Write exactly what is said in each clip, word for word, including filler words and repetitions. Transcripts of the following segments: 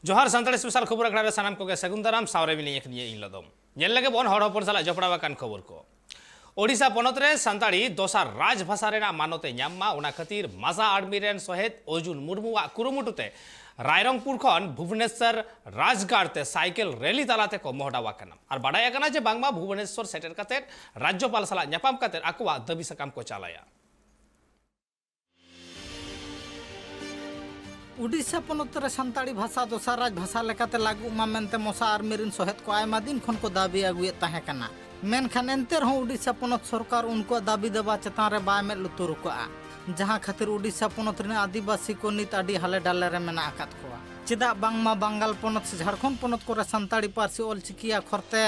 ᱡᱚᱦᱟᱨ᱾ ᱥᱟᱱᱛᱟᱲᱤ ᱥᱯᱮᱥᱟᱞ ᱠᱷᱚᱵᱚᱨ ᱟᱠᱷᱲᱟ ᱨᱮ ᱥᱟᱱᱟᱢ ᱠᱚᱜᱮ ᱥᱟᱹᱜᱩᱱ ᱫᱟᱨᱟᱢ᱾ ᱥᱟᱶᱨᱮ ᱢᱤᱱᱟᱹᱧᱟ ᱠᱷᱟᱱ ᱤᱧ ᱞᱚᱫᱚᱢ᱾ ᱧᱮᱞ ᱞᱮᱜᱮ ᱵᱚᱱ ᱦᱚᱲ ᱦᱚᱯᱚᱱ ᱥᱟᱞᱟᱜ ᱡᱚᱯᱲᱟᱣ ᱟᱠᱟᱱ ᱠᱷᱚᱵᱚᱨ ᱠᱚ᱾ ᱳᱰᱤᱥᱟ ᱯᱚᱱᱚᱛ ᱨᱮ ᱥᱟᱱᱛᱟᱲᱤ ᱫᱚᱥᱟᱨ ᱨᱟᱡᱽ ᱵᱷᱟᱥᱟ ᱨᱮᱱᱟᱜ ᱢᱟᱱᱚᱛ ᱮ ᱧᱟᱢ ᱢᱟ, ᱚᱱᱟ ᱠᱷᱟᱹᱛᱤᱨ ᱢᱟᱥᱟ ᱟᱨᱢᱤ ᱨᱮᱱ ᱥᱚᱦᱮᱫ ᱚᱨᱡᱩᱱ ᱢᱩᱨᱢᱩᱣᱟᱜ ᱠᱩᱨᱩᱢᱩᱴᱩ ᱛᱮ ᱨᱟᱭᱨᱚᱝᱯᱩᱨ ᱠᱷᱚᱱ ᱵᱷᱩᱵᱽᱱᱮᱥᱚᱨ ᱨᱟᱡᱽᱜᱟᱲ ᱛᱮ ᱥᱟᱭᱠᱮᱞ ᱨᱮᱞᱤ ᱛᱟᱞᱟ ᱛᱮᱠᱚ ᱢᱚᱦᱰᱟᱣ ᱟᱠᱟᱱᱟ᱾ ᱟᱨ ᱵᱟᱰᱟᱭ ᱟᱠᱟᱱᱟ ᱡᱮ ᱵᱟᱝᱢᱟ ᱵᱷᱩᱵᱽᱱᱮᱥᱚᱨ ᱥᱮᱴᱮᱨ ᱠᱟᱛᱮ ᱨᱟᱡᱽᱡᱚᱯᱟᱞ ᱥᱟᱞᱟᱜ ᱧᱟᱯᱟᱢ ᱠᱟᱛᱮ ᱟᱠᱚᱣᱟᱜ ᱫᱟᱹᱵᱤ ᱥᱟᱠᱟᱢ ᱠᱚ ᱪᱟᱞᱟᱭᱟ᱾ ᱩᱰᱤᱥᱟ ᱯᱚᱱᱚᱛ ᱨᱮ ᱥᱟᱱᱛᱟᱲᱤ ᱵᱷᱟᱥᱟ ᱫᱚᱥᱟᱨ ᱨᱟᱡᱽ ᱵᱷᱟᱥᱟ ᱞᱮᱠᱟᱛᱮ ᱞᱟᱹᱜᱩᱜ ᱢᱟ ᱢᱮᱱᱛᱮ ᱢᱚᱥᱟ ᱟᱨᱢᱤ ᱨᱤᱱ ᱥᱚᱦᱮᱫ ᱠᱚ ᱟᱭᱢᱟ ᱫᱤᱱ ᱠᱷᱚᱱ ᱠᱚ ᱫᱟᱹᱵᱤ ᱟᱹᱜᱩᱭᱮᱫ ᱛᱟᱦᱮᱸ ᱠᱟᱱᱟ᱾ ᱢᱮᱱᱠᱷᱟᱱ ᱮᱱᱛᱮ ᱨᱮᱦᱚᱸ ᱩᱰᱤᱥᱟ ᱯᱚᱱᱚᱛ ᱥᱚᱨᱠᱟᱨ ᱩᱱᱠᱩᱣᱟᱜ ᱫᱟᱹᱵᱤ ᱫᱟᱵᱟ ᱪᱮᱛᱟᱱ ᱨᱮ ᱵᱟᱭ ᱢᱮᱫ ᱞᱩᱛᱩᱨ ᱟᱠᱟᱫᱼᱟ, ᱡᱟᱦᱟᱸ ᱠᱷᱟᱹᱛᱤᱨ ᱩᱰᱤᱥᱟ ᱯᱚᱱᱚᱛ ᱨᱤᱱ ᱟᱹᱫᱤᱵᱟᱹᱥᱤ ᱠᱚ ᱱᱤᱛ ᱟᱹᱰᱤ ᱦᱟᱞᱮ ᱰᱟᱞᱮ ᱨᱮ ᱢᱮᱱᱟᱜ ᱟᱠᱟᱫ ᱠᱚᱣᱟ᱾ ᱪᱮᱫᱟᱜ ᱵᱟᱝᱢᱟ ᱵᱟᱝᱜᱟᱞ ᱯᱚᱱᱚᱛ ᱥᱮ ᱡᱷᱟᱲᱠᱷᱚᱸᱰ ᱯᱚᱱᱚᱛ ᱠᱚᱨᱮ ᱥᱟᱱᱛᱟᱲᱤ ᱯᱟᱹᱨᱥᱤ ᱚᱞᱪᱤᱠᱤ ᱟᱠᱷᱚᱨ ᱛᱮ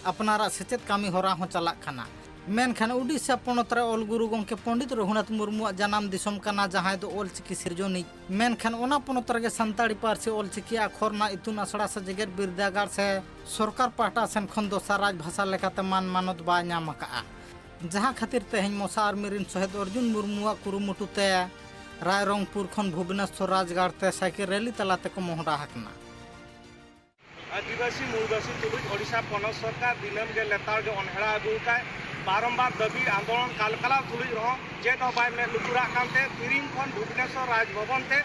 ᱟᱯᱱᱟᱨᱟᱜ ᱥᱮᱪᱮᱫ ᱠᱟᱹᱢᱤ ᱦᱚᱨᱟ ᱦᱚᱸ ᱪᱟᱞᱟᱜ ᱠᱟᱱᱟ᱾ ᱢᱮᱱᱠᱷᱟᱱ ᱩᱰᱤᱥᱟ ᱯᱚᱱᱚᱛ ᱨᱮ ᱚᱞ ᱜᱩᱨᱩ ᱜᱚᱢᱠᱮ ᱯᱚᱱᱰᱤᱛ ᱨᱚᱜᱷᱩᱱᱟᱛᱷ ᱢᱩᱨᱢᱩᱣᱟᱜ ᱡᱟᱱᱟᱢ ᱫᱤᱥᱚᱢ ᱠᱟᱱᱟ, ᱡᱟᱦᱟᱸᱭ ᱫᱚ ᱚᱞᱪᱤᱠᱤ ᱥᱤᱨᱡᱚᱱᱤᱡ᱾ ᱢᱮᱱᱠᱷᱟᱱ ᱚᱱᱟ ᱯᱚᱱᱚᱛ ᱨᱮᱜᱮ ᱥᱟᱱᱛᱟᱲᱤ ᱯᱟᱹᱨᱥᱤ ᱚᱞᱪᱤᱠᱤ ᱟᱠᱷᱚᱨ ᱨᱮᱱᱟᱜ ᱤᱛᱩᱱ ᱟᱥᱲᱟ ᱥᱮ ᱡᱮᱜᱮᱛ ᱵᱤᱨᱫᱟᱹᱜᱟᱲ ᱥᱮ ᱥᱚᱨᱠᱟᱨ ᱯᱟᱦᱴᱟ ᱥᱮᱱ ᱠᱷᱚᱱ ᱫᱚᱥᱟᱨ ᱨᱟᱡᱽ ᱵᱷᱟᱥᱟ ᱞᱮᱠᱟᱛᱮ ᱢᱟᱱ ᱢᱟᱱᱚᱛ ᱵᱟᱭ ᱧᱟᱢ ᱟᱠᱟᱫᱼᱟ᱾ ᱡᱟᱦᱟᱸ ᱠᱷᱟᱹᱛᱤᱨ ᱛᱮᱦᱮᱧ ᱢᱚᱥᱟ ᱟᱨᱢᱤ ᱨᱤᱱ ᱥᱚᱦᱮᱫ ᱚᱨᱡᱩᱱ ᱢᱩᱨᱢᱩᱣᱟᱜ ᱠᱩᱨᱩᱢᱩᱴᱩ ᱛᱮ ᱨᱟᱭᱨᱚᱝᱯᱩᱨ ᱠᱷᱚᱱ ᱵᱷᱩᱵᱽᱱᱮᱥᱚᱨ ᱨᱟᱡᱽᱜᱟᱲ ᱛᱮ ᱥᱟᱭᱠᱮᱞ ᱨᱮᱞᱤ ᱛᱟᱞᱟ ᱛᱮᱠᱚ ᱢᱚᱦᱰᱟ ᱟᱠᱟᱱᱟ᱾ ᱟᱹᱫᱤᱵᱟᱹᱥᱤ ᱢᱩᱞᱵᱟᱹᱥᱤ ᱛᱩᱞᱩᱡ ᱳᱰᱤᱥᱟ ᱯᱚᱱᱚᱛ ᱥᱚᱨᱠᱟᱨ ᱫᱤᱱᱟᱹᱢ ᱜᱮ ᱞᱮᱛᱟᱲ ᱜᱮ ᱚᱱᱦᱮᱲᱟ ᱟᱹᱜᱩ ᱟᱠᱟᱫ᱾ ᱵᱟᱨᱚᱢᱵᱟᱨ ᱫᱟᱹᱵᱤ ᱟᱱᱫᱳᱞᱚᱱ ᱠᱟᱞᱠᱟᱞᱟᱣ ᱛᱩᱞᱩᱡ ᱨᱮᱦᱚᱸ ᱪᱮᱫ ᱦᱚᱸ ᱵᱟᱭ ᱢᱮᱫ ᱞᱩᱛᱩᱨᱟᱜ ᱠᱟᱱᱛᱮ ᱛᱤᱨᱤᱝ ᱠᱷᱚᱱ ᱵᱷᱩᱵᱽᱱᱮᱥᱚᱨ ᱨᱟᱡᱽ ᱵᱷᱚᱵᱚᱱ ᱛᱮ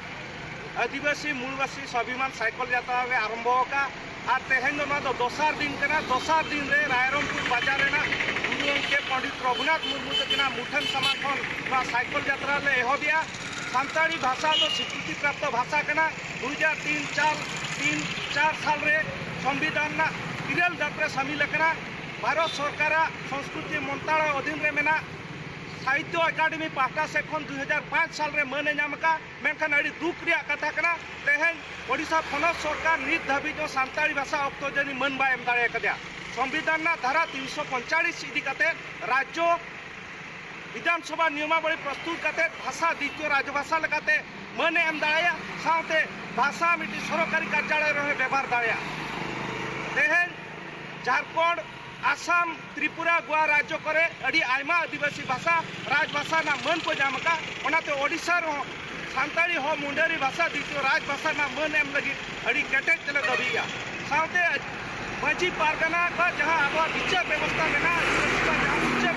ᱟᱹᱫᱤᱵᱟᱹᱥᱤ ᱢᱩᱞᱵᱟᱹᱥᱤ ᱥᱣᱟᱵᱷᱤᱢᱟᱱ ᱥᱟᱭᱠᱚᱞ ᱡᱟᱛᱨᱟ ᱞᱮ ᱟᱨᱟᱢᱵᱚ ᱟᱠᱟᱫ᱾ ᱟᱨ ᱛᱮᱦᱮᱧ ᱫᱚ ᱱᱚᱣᱟ ᱫᱚ ᱫᱚᱥᱟᱨ ᱫᱤᱱ ᱠᱟᱱᱟ᱾ ᱫᱚᱥᱟᱨ ᱫᱤᱱ ᱨᱮ ᱨᱟᱭᱨᱚᱝᱯᱩᱨ ᱵᱟᱡᱟᱨ ᱨᱮᱱᱟᱜ ᱜᱩᱨᱩ ᱜᱚᱢᱠᱮ ᱯᱚᱱᱰᱤᱛ ᱨᱚᱜᱷᱩᱱᱟᱛᱷ ᱢᱩᱨᱢᱩ ᱛᱟᱹᱠᱤᱱᱟᱜ ᱢᱩᱴᱷᱟᱹᱱ ᱥᱟᱢᱟᱝ ᱠᱷᱚᱱ ᱱᱚᱣᱟ ᱥᱟᱭᱠᱚᱞ ᱡᱟᱛᱨᱟ ᱞᱮ ᱮᱦᱚᱵᱮᱜᱼᱟ᱾ ᱥᱟᱱᱛᱟᱲᱤ ᱵᱷᱟᱥᱟ ᱫᱚ ᱥᱤᱠᱨᱤᱛᱤ ᱯᱨᱟᱯᱛᱚ ᱵᱷᱟᱥᱟ ᱠᱟᱱᱟ᱾ ᱫᱩ ᱦᱟᱡᱟᱨ ᱛᱤᱱ ᱪᱟᱨ, ᱛᱤᱱ ᱪᱟᱨ ᱥᱟᱞ ᱨᱮ ᱥᱚᱝᱵᱤᱫᱷᱟᱱ ᱨᱮᱱᱟᱜ ᱤᱨᱟᱹᱞ ᱫᱟᱯ ᱨᱮ ᱥᱟᱹᱢᱤᱞ ᱟᱠᱟᱱᱟ᱾ ᱵᱷᱟᱨᱚᱛ ᱥᱚᱨᱠᱟᱨᱟᱜ ᱥᱚᱝᱥᱠᱨᱤᱛᱤ ᱢᱚᱱᱛᱨᱟᱞᱚᱭ ᱚᱫᱷᱤᱱ ᱨᱮ ᱢᱮᱱᱟᱜ ᱥᱟᱦᱤᱛᱛᱚ ᱮᱠᱟᱰᱮᱢᱤ ᱯᱟᱦᱴᱟ ᱥᱮᱫ ᱠᱷᱚᱱ ᱫᱩ ᱦᱟᱡᱟᱨ ᱯᱟᱸᱪ ᱥᱟᱞ ᱨᱮ ᱢᱟᱹᱱ ᱮ ᱧᱟᱢ ᱟᱠᱟᱫ᱾ ᱢᱮᱱᱠᱷᱟᱱ ᱟᱹᱰᱤ ᱫᱩᱠ ᱨᱮᱭᱟᱜ ᱠᱟᱛᱷᱟ ᱠᱟᱱᱟ, ᱛᱮᱦᱮᱧ ᱳᱰᱤᱥᱟ ᱯᱚᱱᱚᱛ ᱥᱚᱨᱠᱟᱨ ᱱᱤᱛ ᱫᱷᱟᱹᱵᱤᱡ ᱦᱚᱸ ᱥᱟᱱᱛᱟᱲᱤ ᱵᱷᱟᱥᱟ ᱚᱠᱛᱚ ᱡᱟᱹᱱᱤ ᱢᱟᱹᱱ ᱵᱟᱭ ᱮᱢ ᱫᱟᱲᱮ ᱟᱠᱟᱫᱮᱭᱟ᱾ ᱥᱚᱝᱵᱤᱫᱷᱟᱱ ᱨᱮᱱᱟᱜ ᱫᱷᱟᱨᱟ ᱛᱤᱱᱥᱚ ᱯᱚᱸᱭᱛᱟᱞᱤᱥ ᱤᱫᱤ ᱠᱟᱛᱮ ᱨᱟᱡᱽᱡᱚ ᱵᱤᱫᱷᱟᱱ ᱥᱚᱵᱷᱟ ᱱᱤᱭᱚᱢᱟᱵᱚᱞᱤ ᱯᱨᱚᱥᱛᱩᱛ ᱠᱟᱛᱮ ᱵᱷᱟᱥᱟ ᱫᱤᱛᱤᱭᱚ ᱨᱟᱡᱽᱵᱷᱟᱥᱟ ᱞᱮᱠᱟᱛᱮ ᱢᱟᱹᱱ ᱮ ᱮᱢ ᱫᱟᱲᱮᱭᱟᱜᱼᱟ, ᱥᱟᱶᱛᱮ ᱵᱷᱟᱥᱟ ᱢᱤᱫᱴᱤᱡ ᱥᱚᱨᱚᱠᱟᱨᱤ ᱠᱟᱨᱡᱟᱞᱚᱭ ᱨᱮᱦᱚᱸᱭ ᱵᱮᱵᱷᱟᱨ ᱫᱟᱲᱮᱭᱟᱜᱼᱟ᱾ ᱛᱮᱦᱮᱧ ᱡᱷᱟᱲᱠᱷᱚᱸᱰ, ᱟᱥᱟᱢ, ᱛᱨᱤᱯᱩᱨᱟ, ᱜᱳᱣᱟ ᱨᱟᱡᱽᱡᱚ ᱠᱚᱨᱮ ᱟᱹᱰᱤ ᱟᱭᱢᱟ ᱟᱹᱫᱤᱵᱟᱹᱥᱤ ᱵᱷᱟᱥᱟ ᱨᱟᱡᱽᱵᱷᱟᱥᱟ ᱨᱮᱱᱟᱜ ᱢᱟᱹᱱ ᱠᱚ ᱧᱟᱢ ᱟᱠᱟᱫ᱾ ᱚᱱᱟᱛᱮ ᱳᱰᱤᱥᱟ ᱨᱮᱦᱚᱸ ᱥᱟᱱᱛᱟᱲᱤ ᱦᱚᱸ ᱢᱩᱱᱰᱟᱹᱨᱤ ᱵᱷᱟᱥᱟ ᱫᱤᱛᱤᱭᱚ ᱨᱟᱡᱽ ᱵᱷᱟᱥᱟ ᱨᱮᱱᱟᱜ ᱢᱟᱹᱱ ᱮᱢ ᱞᱟᱹᱜᱤᱫ ᱟᱹᱰᱤ ᱠᱮᱴᱮᱡ ᱛᱮᱞᱮ ᱫᱟᱹᱵᱤᱭᱟ᱾ ᱥᱟᱶᱛᱮ ᱢᱟᱹᱡᱷᱤ ᱯᱟᱨᱜᱟᱱᱟ ᱠᱚᱣᱟᱜ ᱡᱟᱦᱟᱸ ᱟᱵᱚᱣᱟᱜ ᱵᱤᱪᱟᱹᱨ ᱵᱮᱵᱚᱥᱛᱷᱟ ᱢᱮᱱᱟᱜᱼᱟ, ᱟᱹᱫᱤᱵᱟᱹᱥᱤ ᱠᱚᱣᱟᱜ ᱡᱟᱦᱟᱸ ᱵᱤᱪᱟᱹᱨ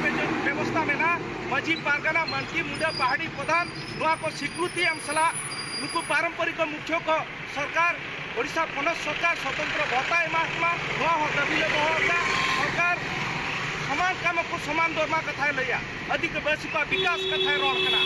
ᱵᱮᱵᱚᱥᱛᱷᱟ ᱢᱮᱱᱟᱜᱼᱟ, ᱢᱟᱹᱡᱷᱤ ᱯᱟᱨᱜᱟᱱᱟ, ᱢᱟᱹᱱᱠᱤ, ᱢᱩᱰᱟᱹ, ᱯᱟᱦᱟᱲᱤ ᱯᱨᱚᱫᱷᱟᱱ, ᱱᱚᱣᱟ ᱠᱚ ᱥᱤᱠᱨᱤᱛᱤ ᱮᱢ ᱥᱟᱞᱟᱜ ᱱᱩᱠᱩ ᱯᱟᱨᱚᱢᱯᱚᱨᱤᱠ ᱢᱩᱠᱷᱭᱟᱹ ᱠᱚ ᱥᱚᱨᱠᱟᱨ, ᱳᱰᱤᱥᱟ ᱯᱚᱱᱚᱛ ᱥᱚᱨᱠᱟᱨ ᱥᱚᱛᱚᱱᱛᱨᱚ ᱵᱷᱚᱛᱟ ᱮᱢᱟ ᱠᱚᱢᱟ, ᱱᱚᱣᱟ ᱦᱚᱸ ᱫᱟᱹᱵᱤ ᱞᱮ ᱫᱚᱦᱚ ᱟᱠᱟᱫᱟ᱾ ᱥᱚᱨᱠᱟᱨ ᱥᱚᱢᱟᱱ ᱠᱟᱢᱟ ᱠᱚ ᱥᱚᱢᱟᱱ ᱫᱚᱨᱢᱟ ᱠᱟᱛᱷᱟᱭ ᱞᱟᱹᱭᱟ, ᱟᱹᱫᱤᱵᱟᱹᱥᱤ ᱠᱚᱣᱟᱜ ᱵᱤᱠᱟᱥ ᱠᱟᱛᱷᱟᱭ ᱨᱚᱲ ᱠᱟᱱᱟ᱾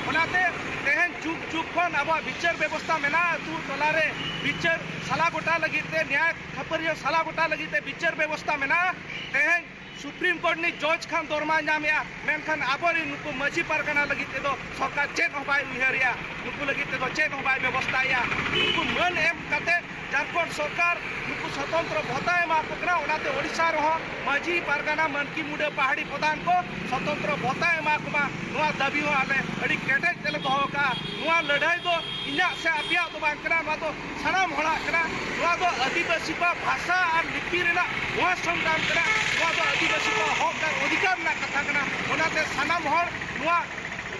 ᱚᱱᱟᱛᱮ ᱛᱮᱦᱮᱧ ᱡᱩᱜᱽ ᱡᱩᱜᱽ ᱠᱷᱚᱱ ᱟᱵᱚᱣᱟᱜ ᱵᱤᱪᱟᱹᱨ ᱵᱮᱵᱚᱥᱛᱟ ᱢᱮᱱᱟᱜᱼᱟ, ᱟᱹᱛᱩ ᱴᱚᱞᱟ ᱨᱮ ᱵᱤᱪᱟᱹᱨ ᱥᱟᱞᱟ ᱜᱚᱴᱟ ᱞᱟᱹᱜᱤᱫ ᱛᱮ, ᱱᱮᱭᱟᱭ ᱠᱷᱟᱹᱯᱟᱹᱨᱤᱭᱟᱹ ᱥᱟᱞᱟ ᱜᱚᱴᱟ ᱞᱟᱹᱜᱤᱫ ᱛᱮ ᱵᱤᱪᱟᱹᱨ ᱵᱮᱵᱚᱥᱛᱟ ᱢᱮᱱᱟᱜᱼᱟ᱾ ᱛᱮᱦᱮᱧ ᱥᱩᱯᱨᱤᱢ ᱠᱳᱨᱴ ᱨᱤᱱᱤᱡ ᱡᱚᱡᱽ ᱠᱷᱟᱱ ᱫᱚᱨᱢᱟ ᱧᱟᱢᱮᱜᱼᱟ, ᱢᱮᱱᱠᱷᱟᱱ ᱟᱵᱚᱨᱮᱱ ᱱᱩᱠᱩ ᱢᱟᱹᱡᱷᱤ ᱯᱟᱨᱜᱟᱱᱟ ᱞᱟᱹᱜᱤᱫ ᱛᱮᱫᱚ ᱥᱚᱨᱠᱟᱨ ᱪᱮᱫ ᱦᱚᱸ ᱵᱟᱭ ᱩᱭᱦᱟᱹᱨᱮᱜᱼᱟ, ᱱᱩᱠᱩ ᱞᱟᱹᱜᱤᱫ ᱛᱮᱫᱚ ᱪᱮᱫ ᱦᱚᱸ ᱵᱟᱭ ᱵᱮᱵᱚᱥᱛᱷᱟᱭᱮᱜᱼᱟ᱾ ᱱᱩᱠᱩ ᱢᱟᱹᱱ ᱮᱢ ᱠᱟᱛᱮ ᱡᱷᱟᱲᱠᱷᱚᱸᱰ ᱥᱚᱨᱠᱟᱨ ᱱᱩᱠᱩ ᱥᱚᱛᱚᱱᱛᱨᱚ ᱵᱷᱚᱛᱟ ᱮᱢᱟ ᱠᱚ ᱠᱟᱱᱟ, ᱚᱱᱟᱛᱮ ᱳᱰᱤᱥᱟ ᱨᱮᱦᱚᱸ ᱢᱟᱹᱡᱷᱤ ᱯᱟᱨᱜᱟᱱᱟ, ᱢᱟᱹᱱᱠᱤ, ᱢᱩᱰᱟᱹ, ᱯᱟᱦᱟᱲᱤ ᱯᱨᱚᱫᱷᱟᱱ ᱠᱚ ᱥᱚᱛᱚᱱᱛᱨᱚ ᱵᱷᱚᱛᱟ ᱮᱢᱟ ᱠᱚᱢᱟ, ᱱᱚᱣᱟ ᱫᱟᱹᱵᱤ ᱦᱚᱸ ᱟᱞᱮ ᱟᱹᱰᱤ ᱠᱮᱴᱮᱡ ᱛᱮᱞᱮ ᱫᱚᱦᱚ ᱟᱠᱟᱫᱼᱟ᱾ ᱱᱚᱣᱟ ᱞᱟᱹᱲᱦᱟᱹᱭ ᱫᱚ ᱤᱧᱟᱹᱜ ᱥᱮ ᱟᱯᱮᱭᱟᱜ ᱫᱚ ᱵᱟᱝ ᱠᱟᱱᱟ, ᱱᱚᱣᱟ ᱫᱚ ᱥᱟᱱᱟᱢ ᱦᱚᱲᱟᱜ ᱠᱟᱱᱟ᱾ ᱱᱚᱣᱟ ᱫᱚ ᱟᱹᱫᱤᱵᱟᱹᱥᱤ ᱠᱚᱣᱟᱜ ᱵᱷᱟᱥᱟ ᱟᱨ ᱞᱤᱯᱤ ᱨᱮᱱᱟᱜ ᱢᱚᱦᱟ ᱥᱚᱝᱜᱨᱟᱢ ᱠᱟᱱᱟ᱾ ᱱᱚᱣᱟ ᱫᱚ ᱟᱹᱫᱤᱵᱟᱹᱥᱤ ᱠᱚᱣᱟᱜ ᱦᱚᱠ ᱟᱨ ᱚᱫᱷᱤᱠᱟᱨ ᱨᱮᱱᱟᱜ ᱠᱟᱛᱷᱟ ᱠᱟᱱᱟ᱾ ᱚᱱᱟᱛᱮ ᱥᱟᱱᱟᱢ ᱦᱚᱲ ᱱᱚᱣᱟ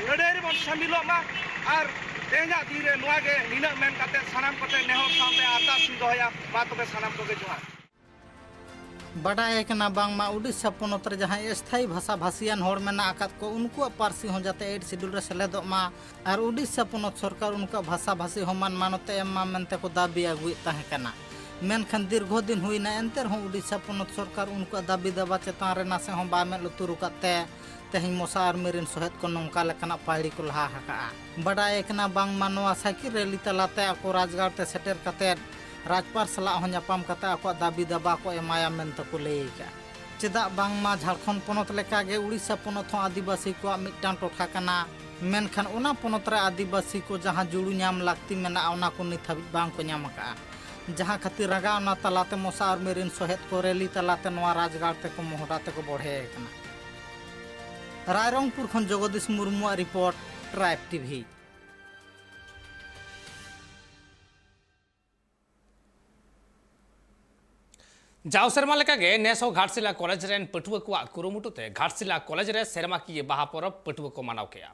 ᱞᱟᱹᱲᱦᱟᱹᱭ ᱨᱮᱵᱚᱱ ᱥᱟᱹᱢᱤᱞᱚᱜ ᱢᱟ᱾ ᱟᱨ ᱛᱮᱦᱮᱧᱟᱜ ᱫᱤᱱ ᱨᱮ ᱱᱚᱣᱟ ᱜᱮ ᱱᱤᱱᱟᱹᱜ ᱢᱮᱱ ᱠᱟᱛᱮ ᱥᱟᱱᱟᱢ ᱠᱚᱴᱷᱮᱱ ᱱᱮᱦᱚᱨ ᱥᱟᱶᱛᱮ ᱟᱨᱫᱟᱥ ᱤᱧ ᱫᱚᱦᱚᱭᱟ, ᱢᱟ ᱛᱚᱵᱮ ᱥᱟᱱᱟᱢ ᱠᱚᱜᱮ ᱡᱚᱦᱟᱨ᱾ ᱵᱟᱰᱟᱭ ᱠᱟᱱᱟ ᱵᱟᱝᱢᱟ ᱩᱰᱤᱥᱟ ᱯᱚᱱᱚᱛ ᱨᱮ ᱡᱟᱦᱟᱸᱭ ᱮᱥᱛᱷᱟᱭᱤ ᱵᱷᱟᱥᱟ ᱵᱷᱟᱥᱤᱭᱟᱱ ᱦᱚᱲ ᱢᱮᱱᱟᱜ ᱟᱠᱟᱫ ᱠᱚ, ᱩᱱᱠᱩᱣᱟᱜ ᱯᱟᱹᱨᱥᱤ ᱦᱚᱸ ᱡᱟᱛᱮ ᱮᱭᱤᱴ ᱥᱤᱰᱩᱞ ᱨᱮ ᱥᱮᱞᱮᱫᱚᱜ ᱢᱟ᱾ ᱟᱨ ᱩᱰᱤᱥᱟ ᱯᱚᱱᱚᱛ ᱥᱚᱨᱠᱟᱨ ᱩᱱᱠᱩᱣᱟᱜ ᱵᱷᱟᱥᱟ ᱵᱷᱟᱥᱤ ᱦᱚᱸ ᱢᱟᱱ ᱢᱟᱱᱚᱛ ᱮ ᱮᱢ ᱢᱟ ᱢᱮᱱᱛᱮ ᱠᱚ ᱫᱟᱹᱵᱤ ᱟᱹᱜᱩᱭᱮᱫ ᱛᱟᱦᱮᱸ ᱠᱟᱱᱟ᱾ ᱢᱮᱱᱠᱷᱟᱱ ᱫᱤᱨᱜᱷᱚ ᱫᱤᱱ ᱦᱩᱭᱱᱟ, ᱮᱱᱛᱮ ᱨᱮᱦᱚᱸ ᱩᱰᱤᱥᱟ ᱯᱚᱱᱚᱛ ᱥᱚᱨᱠᱟᱨ ᱩᱱᱠᱩᱣᱟᱜ ᱫᱟᱹᱵᱤ ᱫᱟᱵᱟ ᱪᱮᱛᱟᱱ ᱨᱮ ᱱᱟᱥᱮ ᱦᱚᱸ ᱵᱟᱭ ᱢᱮᱫ ᱞᱩᱛᱩᱨ ᱟᱠᱟᱫ ᱛᱮ ᱛᱮᱦᱮᱧ ᱢᱚᱥᱟ ᱟᱨᱢᱤ ᱨᱤᱱ ᱥᱚᱦᱮᱫ ᱠᱚ ᱱᱚᱝᱠᱟ ᱞᱮᱠᱟᱱᱟᱜ ᱯᱟᱹᱦᱲᱤ ᱠᱚ ᱞᱟᱦᱟ ᱟᱠᱟᱫᱼᱟ᱾ ᱵᱟᱰᱟᱭ ᱠᱟᱱᱟ ᱵᱟᱝᱢᱟ ᱱᱚᱣᱟ ᱥᱟᱭᱠᱮᱞ ᱨᱮᱞᱤ ᱛᱟᱞᱟᱛᱮ ᱟᱠᱚ ᱨᱟᱡᱽᱜᱟᱲ ᱛᱮ ᱥᱮᱴᱮᱨ ᱠᱟᱛᱮ ᱨᱟᱡᱽᱯᱟᱨ ᱥᱟᱞᱟᱜ ᱦᱚᱸ ᱧᱟᱯᱟᱢ ᱠᱟᱛᱮ ᱟᱠᱚᱣᱟᱜ ᱫᱟᱹᱵᱤ ᱫᱟᱵᱟ ᱠᱚ ᱮᱢᱟᱭᱟ ᱢᱮᱱᱛᱮ ᱠᱚ ᱞᱟᱹᱭ ᱟᱠᱟᱫᱼᱟ᱾ ᱪᱮᱫᱟᱜ ᱵᱟᱝᱢᱟ ᱡᱷᱟᱲᱠᱷᱚᱸᱰ ᱯᱚᱱᱚᱛ ᱞᱮᱠᱟᱜᱮ ᱩᱲᱤᱥᱥᱟ ᱯᱚᱱᱚᱛ ᱦᱚᱸ ᱟᱹᱫᱤᱵᱟᱹᱥᱤ ᱠᱚᱣᱟᱜ ᱢᱤᱫᱴᱟᱝ ᱴᱚᱴᱷᱟ ᱠᱟᱱᱟ, ᱢᱮᱱᱠᱷᱟᱱ ᱚᱱᱟ ᱯᱚᱱᱚᱛ ᱨᱮ ᱟᱹᱫᱤᱵᱟᱹᱥᱤ ᱠᱚ ᱡᱟᱦᱟᱸ ᱡᱩᱲᱩ ᱧᱟᱢ ᱞᱟᱹᱠᱛᱤ ᱢᱮᱱᱟᱜᱼᱟ, ᱚᱱᱟ ᱠᱚ ᱱᱤᱛ ᱦᱟᱹᱵᱤᱡ ᱵᱟᱝ ᱠᱚ ᱧᱟᱢ ᱟᱠᱟᱫᱼᱟ᱾ ᱡᱟᱦᱟᱸ ᱠᱷᱟᱹᱛᱤᱨ ᱨᱟᱸᱜᱟᱣᱱᱟ ᱛᱟᱞᱟᱛᱮ ᱢᱚᱥᱟ ᱟᱨᱢᱤ ᱨᱤᱱ ᱥᱚᱦᱮᱫ ᱠᱚ ᱨᱮᱞᱤ ᱛᱟᱞᱟᱛᱮ ᱱᱚᱣᱟ ᱨᱟᱡᱽᱜᱟᱲ ᱛᱮᱠᱚ ᱢᱚᱦᱰᱟ ᱛᱮᱠᱚ ᱵᱚᱲᱦᱮ ᱟᱠᱟᱱᱟ᱾ ᱨᱟᱭᱨᱚᱝᱯᱩᱨ ᱠᱷᱚᱱ ᱡᱚᱜᱚᱫᱤᱥ ᱢᱩᱨᱢᱩᱣᱟᱜ ᱨᱤᱯᱳᱨᱴ, ᱴᱨᱟᱭᱤᱵᱽ ᱴᱤᱵᱷᱤ᱾ ᱡᱟᱣ ᱥᱮᱨᱢᱟ ᱞᱮᱠᱟᱜᱮ ᱱᱮᱥ ᱦᱚᱸ ᱜᱷᱟᱴᱥᱤᱞᱟ ᱠᱚᱞᱮᱡᱽ ᱨᱮᱱ ᱯᱟᱹᱴᱷᱩᱣᱟᱹ ᱠᱚᱣᱟᱜ ᱠᱩᱨᱩᱢᱩᱴᱩ ᱛᱮ ᱜᱷᱟᱴᱥᱤᱞᱟ ᱠᱚᱞᱮᱡᱽ ᱨᱮ ᱥᱮᱨᱢᱟᱠᱤᱭᱟᱹ ᱵᱟᱦᱟ ᱯᱚᱨᱚᱵᱽ ᱯᱟᱹᱴᱷᱩᱣᱟᱹ ᱠᱚ ᱢᱟᱱᱟᱣ ᱠᱮᱫᱼᱟ᱾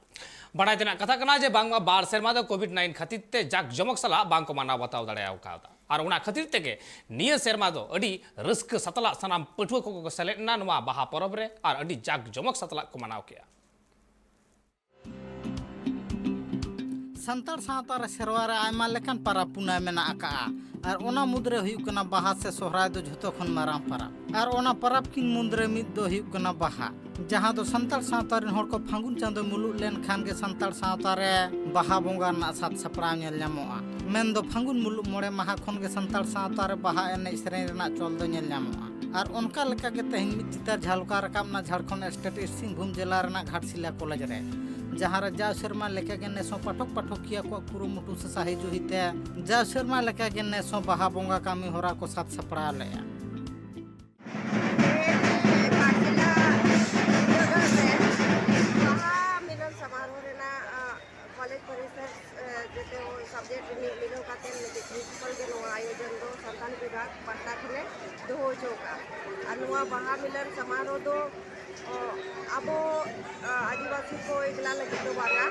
ᱵᱟᱲᱟᱭ ᱛᱮᱱᱟᱜ ᱠᱟᱛᱷᱟ ᱠᱟᱱᱟ ᱡᱮ ᱵᱟᱝᱢᱟ ᱵᱟᱨ ᱥᱮᱨᱢᱟ ᱫᱚ ᱠᱳᱵᱷᱤᱰ ᱱᱟᱭᱤᱱ ᱠᱷᱟᱹᱛᱤᱨ ᱛᱮ ᱡᱟᱠ ᱡᱚᱢᱚᱠ ᱥᱟᱞᱟᱜ ᱵᱟᱝ ᱠᱚ ᱢᱟᱱᱟᱣ ᱵᱟᱛᱟᱣ ᱫᱟᱲᱮ ᱟᱠᱟᱣᱫᱟ᱾ ᱟᱨ ᱚᱱᱟ ᱠᱷᱟᱹᱛᱤᱨ ᱛᱮᱜᱮ ᱱᱤᱭᱟᱹ ᱥᱮᱨᱢᱟ ᱫᱚ ᱟᱹᱰᱤ ᱨᱟᱹᱥᱠᱟᱹ ᱥᱟᱛᱞᱟᱜ ᱥᱟᱱᱟᱢ ᱯᱟᱹᱴᱷᱩᱣᱟᱹ ᱠᱚᱠᱚ ᱥᱮᱞᱮᱫ ᱮᱱᱟ ᱱᱚᱣᱟ ᱵᱟᱦᱟ ᱯᱚᱨᱚᱵᱽ ᱨᱮ ᱟᱨ ᱟᱹᱰᱤ ᱡᱟᱠ ᱡᱚᱢᱚᱠ ᱥᱟᱛᱞᱟᱜ ᱠᱚ ᱢᱟᱱᱟᱣ ᱠᱮᱫᱼᱟ᱾ ᱥᱟᱱᱛᱟᱲ ᱥᱟᱶᱛᱟ ᱨᱮ ᱥᱮᱨᱣᱟ ᱨᱮ ᱟᱭᱢᱟ ᱞᱮᱠᱟᱱ ᱯᱟᱨᱟᱵᱽ ᱯᱩᱱᱟᱹᱭ ᱢᱮᱱᱟᱜ ᱟᱠᱟᱜᱼᱟ᱾ ᱟᱨ ᱚᱱᱟ ᱢᱩᱫᱽᱨᱮ ᱦᱩᱭᱩᱜ ᱠᱟᱱᱟ ᱵᱟᱦᱟ ᱥᱮ ᱥᱚᱦᱨᱟᱭ ᱫᱚ ᱡᱷᱚᱛᱚ ᱠᱷᱚᱱ ᱢᱟᱨᱟᱝ ᱯᱟᱨᱟᱵᱽ᱾ ᱟᱨ ᱚᱱᱟ ᱯᱟᱨᱟᱵᱽ ᱠᱤᱱ ᱢᱩᱫᱽᱨᱮ ᱢᱤᱫ ᱫᱚ ᱦᱩᱭᱩᱜ ᱠᱟᱱᱟ ᱵᱟᱦᱟ, ᱡᱟᱦᱟᱸ ᱫᱚ ᱥᱟᱱᱛᱟᱲ ᱥᱟᱶᱛᱟ ᱨᱮᱱ ᱦᱚᱲ ᱠᱚ ᱯᱷᱟᱹᱜᱩᱱ ᱪᱟᱸᱫᱚ ᱢᱩᱞᱩᱜ ᱞᱮᱱᱠᱷᱟᱱ ᱜᱮ ᱥᱟᱱᱛᱟᱲ ᱥᱟᱶᱛᱟ ᱨᱮ ᱵᱟᱦᱟ ᱵᱚᱸᱜᱟ ᱨᱮᱱᱟᱜ ᱥᱟᱡᱽ ᱥᱟᱯᱲᱟᱣ ᱧᱮᱞ ᱧᱟᱢᱚᱜᱼᱟ᱾ ᱢᱮᱱᱫᱚ ᱯᱷᱟᱹᱜᱩᱱ ᱢᱩᱞᱩᱜ ᱢᱚᱬᱮ ᱢᱟᱦᱟ ᱠᱷᱚᱱ ᱜᱮ ᱥᱟᱱᱛᱟᱲ ᱥᱟᱶᱛᱟ ᱨᱮ ᱵᱟᱦᱟ ᱮᱱᱮᱡ ᱥᱮᱨᱮᱧ ᱨᱮᱱᱟᱜ ᱪᱚᱞ ᱫᱚ ᱧᱮᱞ ᱧᱟᱢᱚᱜᱼᱟ᱾ ᱟᱨ ᱚᱱᱠᱟ ᱞᱮᱠᱟ ᱜᱮ ᱛᱮᱦᱮᱧ ᱢᱤᱫ ᱪᱤᱛᱟᱹᱨ ᱡᱷᱟᱞᱠᱟᱣ ᱨᱟᱠᱟᱵ ᱮᱱᱟ ᱡᱷᱟᱲᱠᱷᱚᱸᱰ ᱥᱴᱮᱴ ᱤᱥᱴ ᱥᱤᱝᱵᱷᱩᱢ ᱡᱮᱞᱟ ᱨᱮᱱᱟᱜ ᱜᱷᱟᱴᱥᱤᱞᱟ ᱠᱚᱞᱮᱡᱽ ᱨᱮ, ᱡᱟᱦᱟᱸ ᱨᱮ ᱡᱟᱣ ᱥᱮᱨᱢᱟ ᱞᱮᱠᱟᱜᱮ ᱱᱮᱥ ᱦᱚᱸ ᱯᱟᱴᱷᱚᱠ ᱯᱟᱴᱷᱚᱠᱤᱭᱟᱹ ᱠᱚᱣᱟᱜ ᱠᱩᱨᱩᱢᱩᱴᱩ ᱥᱮ ᱥᱟᱹᱦᱤᱡᱩᱦᱤ ᱛᱮ ᱡᱟᱣ ᱥᱮᱨᱢᱟ ᱞᱮᱠᱟᱜᱮ ᱱᱮᱥ ᱦᱚᱸ ᱵᱟᱦᱟ ᱵᱚᱸᱜᱟ ᱠᱟᱹᱢᱤ ᱦᱚᱨᱟ ᱠᱚ ᱥᱟᱛ ᱥᱟᱯᱲᱟᱣ ᱞᱮᱫᱼᱟ᱾ ᱛᱮᱦᱮᱧ ᱜᱷᱟᱴᱥᱤᱞᱟ ᱵᱤᱨᱫᱟᱹᱜᱟᱲ ᱨᱮ ᱵᱟᱦᱟ ᱢᱤᱞᱚᱱ ᱥᱚᱢᱟᱨᱳᱦ ᱨᱮᱱᱟᱜ, ᱟ, ᱠᱚᱞᱮᱡᱽ ᱯᱚᱨᱤᱥᱚᱨ, ᱟ, ᱡᱮᱛᱮ ᱥᱟᱵᱡᱮᱠᱴ ᱨᱤᱱᱤᱡ ᱢᱤᱞᱟᱹᱣ ᱠᱟᱛᱮ ᱢᱤᱫᱴᱤᱡ ᱯᱨᱤᱱᱥᱤᱯᱟᱞ ᱜᱮ ᱱᱚᱣᱟ ᱟᱭᱳᱡᱚᱱ ᱫᱚ ᱥᱟᱱᱛᱟᱲᱤ ᱵᱤᱵᱷᱟᱜᱽ ᱯᱟᱦᱴᱟ ᱠᱷᱚᱱᱮ ᱫᱚᱦᱚ ᱦᱚᱪᱚ ᱟᱠᱟᱫᱼᱟ᱾ ᱟᱨ ᱱᱚᱣᱟ ᱵᱟᱦᱟ ᱢᱤᱞᱚᱱ ᱥᱚᱢᱟᱨᱳᱦ ᱫᱚ, ᱚ, ᱟᱵᱚ, ᱟ, ᱟᱹᱫᱤᱵᱟᱹᱥᱤ ᱠᱚ ᱮᱠᱞᱟ ᱞᱟᱹᱜᱤᱫ ᱫᱚ ᱵᱟᱝᱟ᱾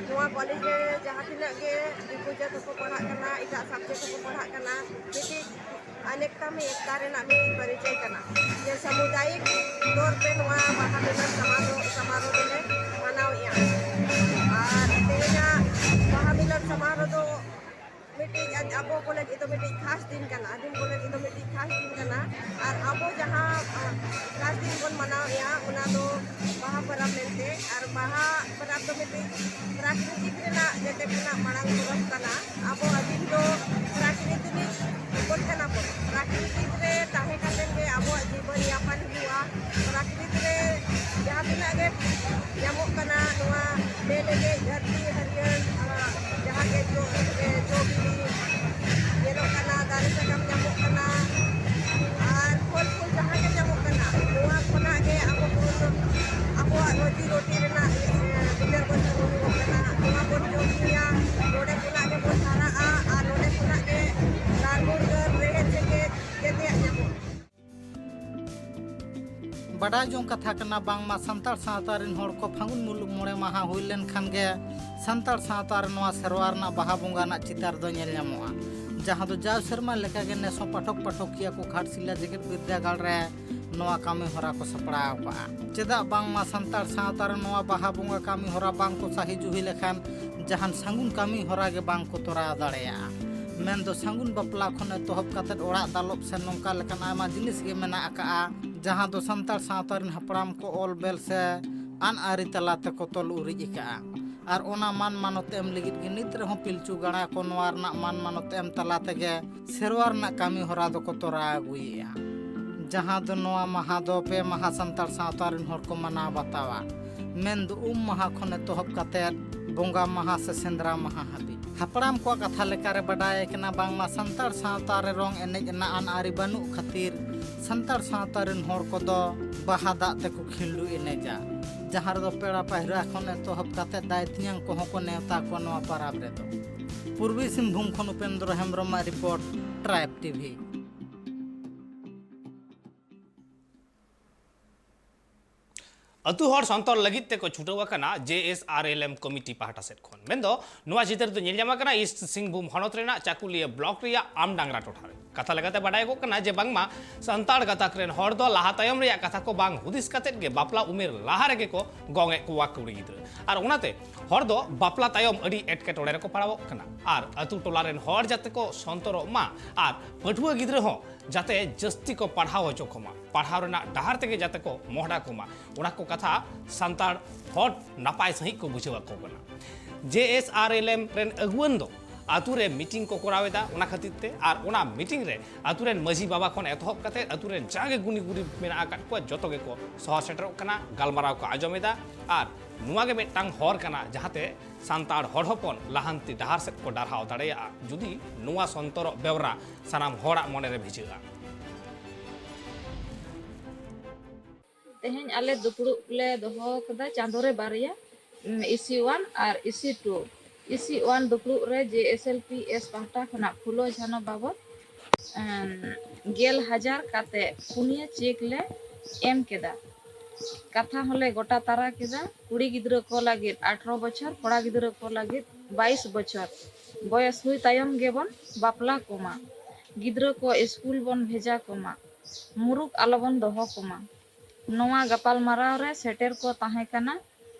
ᱱᱚᱣᱟ ᱠᱚᱞᱮᱡᱽ ᱨᱮ ᱡᱟᱦᱟᱸ ᱛᱤᱱᱟᱹᱜ ᱜᱮ ᱫᱤᱠᱩ ᱡᱟᱹᱛ ᱦᱚᱸᱠᱚ ᱯᱟᱲᱦᱟᱜ ᱠᱟᱱᱟ, ᱮᱴᱟᱜ ᱥᱟᱵᱡᱮᱠᱴ ᱦᱚᱸᱠᱚ ᱯᱟᱲᱦᱟᱜ ᱠᱟᱱᱟ, ᱢᱤᱫᱴᱤᱡ ᱟᱱᱮᱠᱛᱟ ᱢᱮ ᱮᱠᱛᱟ ᱨᱮᱱᱟᱜ ᱢᱤᱫ ᱯᱚᱨᱤᱪᱚᱭ ᱠᱟᱱᱟ᱾ ᱡᱮ ᱥᱟᱢᱩᱫᱟᱭᱤᱠ ᱛᱚᱨ ᱯᱮ ᱱᱚᱣᱟ ᱵᱟᱦᱟ ᱢᱤᱞᱚᱱ ᱥᱚᱢᱟᱨᱳᱦ, ᱥᱚᱢᱟᱨᱳᱦ ᱫᱚᱞᱮ ᱢᱟᱱᱟᱣᱮᱫᱼᱟ᱾ ᱟᱨ ᱛᱮᱦᱮᱧᱟᱜ ᱵᱟᱦᱟ ᱢᱤᱞᱚᱱ ᱥᱚᱢᱟᱨᱳᱦ ᱫᱚ ᱢᱤᱫᱴᱤᱡ ᱟᱵᱚ ᱠᱚ ᱞᱟᱹᱜᱤᱫ ᱫᱚ ᱢᱤᱫᱴᱤᱡ ᱠᱷᱟᱥ ᱫᱤᱱ ᱠᱟᱱᱟ, ᱟᱹᱫᱤᱢ ᱠᱚ ᱞᱟᱹᱜᱤᱫ ᱫᱚ ᱢᱤᱫᱴᱤᱡ ᱠᱷᱟᱥ ᱫᱤᱱ ᱠᱟᱱᱟ᱾ ᱟᱨ ᱟᱵᱚ ᱡᱟᱦᱟᱸ, ᱟ, ᱠᱷᱟᱥ ᱫᱤᱱ ᱵᱚᱱ ᱢᱟᱱᱟᱣᱮᱫᱼᱟ, ᱚᱱᱟ ᱫᱚ ᱵᱟᱦᱟ ᱯᱚᱨᱚᱵᱽ ᱢᱮᱱᱛᱮ᱾ ᱟᱨ ᱵᱟᱦᱟ ᱯᱚᱨᱚᱵᱽ ᱫᱚ ᱢᱤᱫᱴᱤᱡ ᱯᱨᱟᱠᱨᱤᱛᱤᱠ ᱨᱮᱱᱟᱜ ᱡᱮᱛᱮ ᱠᱷᱚᱱᱟᱜ ᱢᱟᱲᱟᱝ ᱯᱚᱨᱚᱵᱽ ᱠᱟᱱᱟ᱾ ᱟᱵᱚ ᱟᱹᱫᱤᱢ ᱫᱚ ᱯᱨᱟᱠᱨᱤᱛᱤᱠ ᱦᱚᱯᱚᱱ ᱠᱟᱱᱟ ᱵᱚᱱ᱾ ᱯᱨᱟᱠᱨᱤᱛᱤᱠ ᱨᱮ ᱛᱟᱦᱮᱸ ᱠᱟᱛᱮ ᱜᱮ ᱟᱵᱚᱣᱟᱜ ᱡᱤᱵᱚᱱ ᱭᱟᱯᱚᱱ ᱦᱩᱭᱩᱜᱼᱟ᱾ ᱯᱨᱟᱠᱨᱤᱛᱤᱠ ᱨᱮ ᱡᱟᱦᱟᱸ ᱛᱤᱱᱟᱹᱜ ᱜᱮ ᱧᱟᱢᱚᱜ ᱠᱟᱱᱟ, ᱱᱚᱣᱟ ᱵᱮᱞᱮᱜᱮᱡ ᱫᱷᱟᱹᱨᱛᱤ ᱦᱟᱹᱨᱭᱟᱹᱲ, ᱟᱨ ᱡᱟᱦᱟᱸ ᱜᱮ ᱡᱚ, ᱮ, ᱡᱚ ᱵᱤᱞᱤ ᱧᱮᱞᱚᱜ ᱠᱟᱱᱟ, ᱫᱟᱨᱮ ᱥᱟᱠᱟᱢ ᱧᱟᱢᱚᱜ ᱠᱟᱱᱟ, ᱟᱨ ᱯᱷᱚᱞ ᱯᱷᱩᱞ ᱡᱟᱦᱟᱸ ᱜᱮ ᱧᱟᱢᱚᱜ ᱠᱟᱱᱟ, ᱱᱚᱣᱟ ᱠᱷᱚᱱᱟᱜ ᱜᱮ ᱟᱵᱚ ᱠᱚ ᱫᱚ ᱟᱵᱚᱣᱟᱜ ᱨᱩᱡᱤ ᱨᱩᱴᱤ ᱨᱮᱱᱟᱜ, ᱮ, ᱵᱤᱪᱟᱹᱨ ᱵᱟᱹᱪᱟᱹᱨ ᱦᱩᱭᱩᱜᱚᱜ ᱠᱟᱱᱟ᱾ ᱱᱚᱣᱟ ᱵᱚᱱ ᱡᱚᱢ ᱧᱩᱭᱟ, ᱱᱚᱰᱮ ᱠᱷᱚᱱᱟᱜ ᱜᱮᱵᱚᱱ ᱦᱟᱨᱟᱜᱼᱟ ᱟᱨ ᱱᱚᱰᱮ ᱠᱷᱚᱱᱟᱜ ᱵᱟᱰᱟᱭ ᱡᱚᱝ ᱠᱟᱛᱷᱟ ᱠᱟᱱᱟ, ᱵᱟᱝᱢᱟ ᱥᱟᱱᱛᱟᱲ ᱥᱟᱶᱛᱟ ᱨᱮᱱ ᱦᱚᱲ ᱠᱚ ᱯᱷᱟᱹᱜᱩᱱ ᱢᱩᱞᱩᱜ ᱢᱚᱬᱮ ᱢᱟᱦᱟ ᱦᱩᱭ ᱞᱮᱱᱠᱷᱟᱱ ᱜᱮ ᱥᱟᱱᱛᱟᱲ ᱥᱟᱶᱛᱟ ᱨᱮ ᱱᱚᱣᱟ ᱥᱮᱨᱣᱟ ᱨᱮᱱᱟᱜ ᱵᱟᱦᱟ ᱵᱚᱸᱜᱟ ᱨᱮᱱᱟᱜ ᱪᱤᱛᱟᱨ ᱫᱚ ᱧᱮᱞ ᱧᱟᱢᱚᱜᱼᱟ, ᱡᱟᱦᱟᱸ ᱫᱚ ᱡᱟᱣ ᱥᱮᱨᱢᱟ ᱞᱮᱠᱟᱜᱮ ᱱᱮᱥ ᱦᱚᱸ ᱯᱟᱴᱷᱚᱠ ᱯᱟᱴᱷᱚᱠᱤᱭᱟᱹ ᱠᱚ ᱜᱷᱟᱴᱥᱤᱞᱟ ᱡᱮᱜᱮᱛ ᱵᱤᱨᱫᱟᱹᱜᱟᱲ ᱨᱮ ᱱᱚᱣᱟ ᱠᱟᱹᱢᱤ ᱦᱚᱨᱟ ᱠᱚ ᱥᱟᱯᱲᱟᱣ ᱟᱠᱟᱫᱼᱟ᱾ ᱪᱮᱫᱟᱜ ᱵᱟᱝᱢᱟ ᱥᱟᱱᱛᱟᱲ ᱥᱟᱶᱛᱟ ᱨᱮ ᱱᱚᱣᱟ ᱵᱟᱦᱟ ᱵᱚᱸᱜᱟ ᱠᱟᱹᱢᱤ ᱦᱚᱨᱟ ᱵᱟᱝ ᱠᱚ ᱥᱟᱹᱦᱤ ᱡᱩᱦᱤ ᱞᱮᱠᱷᱟᱱ ᱡᱟᱦᱟᱱ ᱥᱟᱹᱜᱩᱱ ᱠᱟᱹᱢᱤ ᱦᱚᱨᱟ ᱜᱮ ᱵᱟᱝ ᱠᱚ ᱛᱚᱨᱟᱣ ᱫᱟᱲᱮᱭᱟᱜᱼᱟ᱾ ᱢᱮᱱᱫᱚ ᱥᱟᱹᱜᱩᱱ ᱵᱟᱯᱞᱟ ᱠᱷᱚᱱ ᱮᱛᱚᱦᱚᱵ ᱠᱟᱛᱮᱫ ᱚᱲᱟᱜ ᱫᱟᱞᱚᱵ ᱥᱮ ᱱᱚᱝᱠᱟ ᱞᱮᱠᱟᱱ ᱟᱭᱢᱟ ᱡᱤᱱᱤᱥ ᱜᱮ ᱢᱮᱱᱟᱜ ᱟᱠᱟᱫᱼᱟ, ᱡᱟᱦᱟᱸ ᱫᱚ ᱥᱟᱱᱛᱟᱲ ᱥᱟᱶᱛᱟ ᱨᱮᱱ ᱦᱟᱯᱲᱟᱢ ᱠᱚ ᱚᱞ ᱵᱮᱞ ᱥᱮ ᱟᱹᱱ ᱟᱹᱨᱤ ᱛᱟᱞᱟ ᱛᱮᱠᱚ ᱛᱚᱞ ᱩᱨᱤᱡ ᱟᱠᱟᱫᱼᱟ᱾ ᱟᱨ ᱚᱱᱟ ᱢᱟᱱ ᱢᱟᱱᱚᱛ ᱮᱢ ᱞᱟᱹᱜᱤᱫ ᱜᱮ ᱱᱤᱛ ᱨᱮᱦᱚᱸ ᱯᱤᱞᱪᱩ ᱜᱟᱲᱟ ᱠᱚ ᱱᱚᱣᱟ ᱨᱮᱱᱟᱜ ᱢᱟᱱ ᱢᱟᱱᱚᱛ ᱮᱢ ᱛᱟᱞᱟ ᱛᱮᱜᱮ ᱥᱮᱨᱣᱟ ᱨᱮᱱᱟᱜ ᱠᱟᱹᱢᱤ ᱦᱚᱨᱟ ᱫᱚᱠᱚ ᱛᱚᱨᱟᱣ ᱟᱹᱜᱩᱭᱮᱫᱼᱟ, ᱡᱟᱦᱟᱸ ᱫᱚ ᱱᱚᱣᱟ ᱢᱟᱦᱟ ᱫᱚ ᱯᱮ ᱢᱟᱦᱟ ᱥᱟᱱᱛᱟᱲ ᱥᱟᱶᱛᱟ ᱨᱮᱱ ᱦᱚᱲ ᱠᱚ ᱢᱟᱱᱟᱣ ᱵᱟᱛᱟᱣᱟ, ᱢᱮᱱᱫᱚ ᱩᱢ ᱢᱟᱦᱟ ᱠᱷᱚᱱ ᱮᱛᱚᱦᱚᱵ ᱠᱟᱛᱮᱫ ᱵᱚᱸᱜᱟ ᱢᱟᱦᱟ ᱥᱮ ᱥᱮᱸᱫᱽᱨᱟ ᱢᱟᱦᱟ ᱦᱟᱹᱵᱤᱡ᱾ ᱦᱟᱯᱲᱟᱢ ᱠᱚᱣᱟᱜ ᱠᱟᱛᱷᱟ ᱞᱮᱠᱟᱨᱮ ᱵᱟᱰᱟᱭ ᱠᱟᱱᱟ, ᱵᱟᱝᱢᱟ ᱥᱟᱱᱛᱟᱲ ᱥᱟᱶᱛᱟ ᱨᱮ ᱨᱚᱝ ᱮᱱᱮᱡ ᱨᱮᱱᱟᱜ ᱟᱹᱱ ᱟᱹᱨᱤ ᱵᱟᱹᱱᱩᱜ ᱠᱷᱟᱹᱛᱤᱨ ᱥᱟᱱᱛᱟᱲ ᱥᱟᱶᱛᱟ ᱨᱮᱱ ᱦᱚᱲ ᱠᱚᱫᱚ ᱵᱟᱦᱟ ᱫᱟᱜ ᱛᱮᱠᱚ ᱠᱷᱤᱞᱰᱩ ᱮᱱᱮᱡᱟ, ᱡᱟᱦᱟᱸ ᱨᱮᱫᱚ ᱯᱮᱲᱟ ᱯᱟᱹᱦᱲᱟᱹ ᱠᱷᱚᱱ ᱮᱛᱚᱦᱚᱵ ᱠᱟᱛᱮ ᱫᱟᱭ ᱛᱮᱧᱟᱝ ᱠᱚᱦᱚᱸ ᱠᱚ ᱱᱮᱣᱛᱟ ᱠᱚᱣᱟ ᱱᱚᱣᱟ ᱯᱟᱨᱟᱵᱽ ᱨᱮᱫᱚ᱾ ᱯᱩᱨᱵᱤ ᱥᱤᱝᱵᱷᱩᱢ ᱠᱷᱚᱱ ᱩᱯᱮᱱᱫᱨᱚ ᱦᱮᱢᱵᱨᱚᱢᱟᱜ ᱨᱤᱯᱳᱨᱴ, ᱴᱨᱟᱭᱤᱵᱽ ᱴᱤᱵᱷᱤ᱾ ᱟᱹᱛᱩ ᱦᱚᱲ ᱥᱚᱱᱛᱚᱨ ᱞᱟᱹᱜᱤᱫ ᱛᱮᱠᱚ ᱪᱷᱩᱴᱟᱹᱣ ᱟᱠᱟᱱᱟ ᱡᱮ ᱮᱥ ᱟᱨ ᱮᱞ ᱮᱢ ᱠᱚᱢᱤᱴᱤ ᱯᱟᱦᱴᱟ ᱥᱮᱫ ᱠᱷᱚᱱ᱾ ᱢᱮᱱᱫᱚ ᱱᱚᱣᱟ ᱪᱤᱛᱟᱹᱨ ᱫᱚ ᱧᱮᱞ ᱧᱟᱢ ᱟᱠᱟᱱᱟ ᱤᱥᱴ ᱥᱤᱝᱵᱷᱩᱢ ᱦᱚᱱᱚᱛ ᱨᱮᱱᱟᱜ ᱪᱟᱠᱩᱞᱤᱭᱟᱹ ᱵᱞᱚᱠ ᱨᱮᱭᱟᱜ ᱟᱢᱰᱟᱝᱨᱟ ᱴᱚᱴᱷᱟ ᱨᱮ᱾ ᱠᱟᱛᱷᱟ ᱞᱮᱠᱟᱛᱮ ᱵᱟᱰᱟᱭᱚᱜ ᱠᱟᱱᱟ ᱡᱮ ᱵᱟᱝᱢᱟ ᱥᱟᱱᱛᱟᱲ ᱜᱟᱛᱟᱠ ᱨᱮᱱ ᱦᱚᱲ ᱫᱚ ᱞᱟᱦᱟ ᱛᱟᱭᱚᱢ ᱨᱮᱭᱟᱜ ᱠᱟᱛᱷᱟ ᱠᱚ ᱵᱟᱝ ᱦᱩᱫᱤᱥ ᱠᱟᱛᱮᱫ ᱜᱮ ᱵᱟᱯᱞᱟ ᱩᱢᱮᱨ ᱞᱟᱦᱟ ᱨᱮᱜᱮ ᱠᱚ ᱜᱚᱝ ᱮᱫ ᱠᱚᱣᱟ ᱠᱩᱲᱤ ᱜᱤᱫᱽᱨᱟᱹ᱾ ᱟᱨ ᱚᱱᱟᱛᱮ ᱦᱚᱲ ᱫᱚ ᱵᱟᱯᱞᱟ ᱛᱟᱭᱚᱢ ᱟᱹᱰᱤ ᱮᱴᱠᱮᱴᱚᱬᱮ ᱨᱮᱠᱚ ᱯᱟᱲᱟᱣᱚᱜ ᱠᱟᱱᱟ᱾ ᱟᱨ ᱟᱹᱛᱩ ᱴᱚᱞᱟ ᱨᱮᱱ ᱦᱚᱲ ᱡᱟᱛᱮ ᱠᱚ ᱥᱚᱱᱛᱚᱨᱚᱜ ᱢᱟ ᱟᱨ ᱯᱟᱹᱴᱷᱩᱣᱟᱹ ᱜᱤᱫᱽᱨᱟᱹ ᱦᱚᱸ ᱡᱟᱛᱮ ᱡᱟᱹᱥᱛᱤ ᱠᱚ ᱯᱟᱲᱦᱟᱣ ᱦᱚᱪᱚ ᱠᱚᱢᱟ, ᱯᱟᱲᱦᱟᱣ ᱨᱮᱱᱟᱜ ᱰᱟᱦᱟᱨ ᱛᱮᱜᱮ ᱡᱟᱛᱮ ᱠᱚ ᱢᱚᱦᱰᱟ ᱠᱚᱢᱟ, ᱚᱱᱟ ᱠᱚ ᱠᱟᱛᱷᱟ ᱥᱟᱱᱛᱟᱲ ᱦᱚᱲ ᱱᱟᱯᱟᱭ ᱥᱟᱺᱦᱤᱡ ᱠᱚ ᱵᱩᱡᱷᱟᱹᱣ ᱟᱠᱚ ᱠᱟᱱᱟ᱾ ᱡᱮ ᱮᱥ ᱟᱨ ᱮᱞ ᱮᱢ ᱨᱮᱱ ᱟᱹᱜᱩᱣᱟᱹᱱ ᱫᱚ ᱟᱛᱩ ᱨᱮ ᱢᱤᱴᱤᱝ ᱠᱚ ᱠᱚᱨᱟᱣ ᱮᱫᱟ, ᱚᱱᱟ ᱠᱷᱟᱹᱛᱤᱨ ᱛᱮ᱾ ᱟᱨ ᱚᱱᱟ ᱢᱤᱴᱤᱝ ᱨᱮ ᱟᱛᱩ ᱨᱮᱱ ᱢᱟᱹᱡᱷᱤ ᱵᱟᱵᱟ ᱠᱷᱚᱱ ᱮᱛᱚᱦᱚᱵ ᱠᱟᱛᱮ ᱟᱛᱩ ᱨᱮᱱ ᱡᱟᱜᱮ ᱜᱩᱱᱤ ᱜᱩᱨᱤᱵ ᱢᱮᱱᱟᱜ ᱟᱠᱟᱫ ᱠᱚᱣᱟ, ᱡᱚᱛᱚ ᱜᱮᱠᱚ ᱥᱚᱦᱚᱨ ᱥᱮᱴᱮᱨᱚᱜ ᱠᱟᱱᱟ, ᱜᱟᱞᱢᱟᱨᱟᱣ ᱠᱚ ᱟᱸᱡᱚᱢ ᱮᱫᱟ᱾ ᱟᱨ ᱱᱚᱣᱟ ᱜᱮ ᱢᱤᱫᱴᱟᱝ ᱦᱚᱨ ᱠᱟᱱᱟ ᱡᱟᱦᱟᱸᱛᱮ ᱥᱟᱱᱛᱟᱲ ᱦᱚᱲ ᱦᱚᱯᱚᱱ ᱞᱟᱦᱟᱱᱛᱤ ᱰᱟᱦᱟᱨ ᱥᱮᱫ ᱠᱚ ᱰᱟᱨᱦᱟᱣ ᱫᱟᱲᱮᱭᱟᱜᱼᱟ, ᱡᱩᱫᱤ ᱱᱚᱣᱟ ᱥᱚᱱᱛᱚᱨᱚᱜ ᱵᱮᱣᱨᱟ ᱥᱟᱱᱟᱢ ᱦᱚᱲᱟᱜ ᱢᱚᱱᱮᱨᱮ ᱵᱷᱤᱡᱟᱹᱜᱼᱟ᱾ ᱛᱮᱦᱮᱧ ᱟᱞᱮ ᱫᱩᱯᱲᱩᱵ ᱞᱮ ᱫᱚᱦᱚ ᱠᱟᱫᱟ ᱪᱟᱸᱫᱳ ᱨᱮ ᱵᱟᱨᱭᱟ, ᱤᱥᱤ ᱳᱣᱟᱱ ᱟᱨ ᱤᱥᱤ ᱴᱩ᱾ ᱤᱥᱤ ᱳᱣᱟᱱ ᱫᱩᱯᱲᱩᱵ ᱨᱮ ᱡᱮ ᱮᱥ ᱮᱞ ᱯᱤ ᱮᱥ ᱯᱟᱦᱴᱟ ᱠᱷᱚᱱᱟᱜ ᱯᱷᱩᱞᱳ ᱡᱷᱟᱱᱚ ᱵᱟᱵᱚᱫ, ᱮᱢ, ᱜᱮᱞ ᱦᱟᱡᱟᱨ ᱠᱟᱛᱮ ᱯᱩᱱᱭᱟᱹ ᱪᱮᱠ ᱞᱮ ᱮᱢ ᱠᱮᱫᱟ᱾ ᱠᱟᱛᱷᱟ ᱦᱚᱸᱞᱮ ᱜᱚᱴᱟ ᱛᱟᱨᱟ ᱠᱮᱫᱟ, ᱠᱩᱲᱤ ᱜᱤᱫᱽᱨᱟᱹ ᱠᱚ ᱞᱟᱹᱜᱤᱫ ᱟᱴᱷᱨᱚ ᱵᱚᱪᱷᱚᱨ, ᱠᱚᱲᱟ ᱜᱤᱫᱽᱨᱟᱹ ᱠᱚ ᱞᱟᱹᱜᱤᱫ ᱵᱟᱭᱤᱥ ᱵᱚᱪᱷᱚᱨ᱾ ᱵᱚᱭᱚᱥ ᱦᱩᱭ ᱛᱟᱭᱚᱢ ᱜᱮᱵᱚᱱ ᱵᱟᱯᱞᱟ ᱠᱚᱢᱟ᱾ ᱜᱤᱫᱽᱨᱟᱹ ᱠᱚ ᱥᱠᱩᱞ ᱵᱚᱱ ᱵᱷᱮᱡᱟ ᱠᱚᱢᱟ᱾ ᱢᱩᱨᱩᱠ ᱟᱞᱚᱵᱚᱱ ᱫᱚᱦᱚ ᱠᱚᱢᱟ᱾ ᱱᱚᱣᱟ ᱜᱟᱯᱟᱞᱢᱟᱨᱟᱣ ᱨᱮ ᱥᱮᱴᱮᱨ ᱠᱚ ᱛᱟᱦᱮᱸ ᱠᱟᱱᱟ,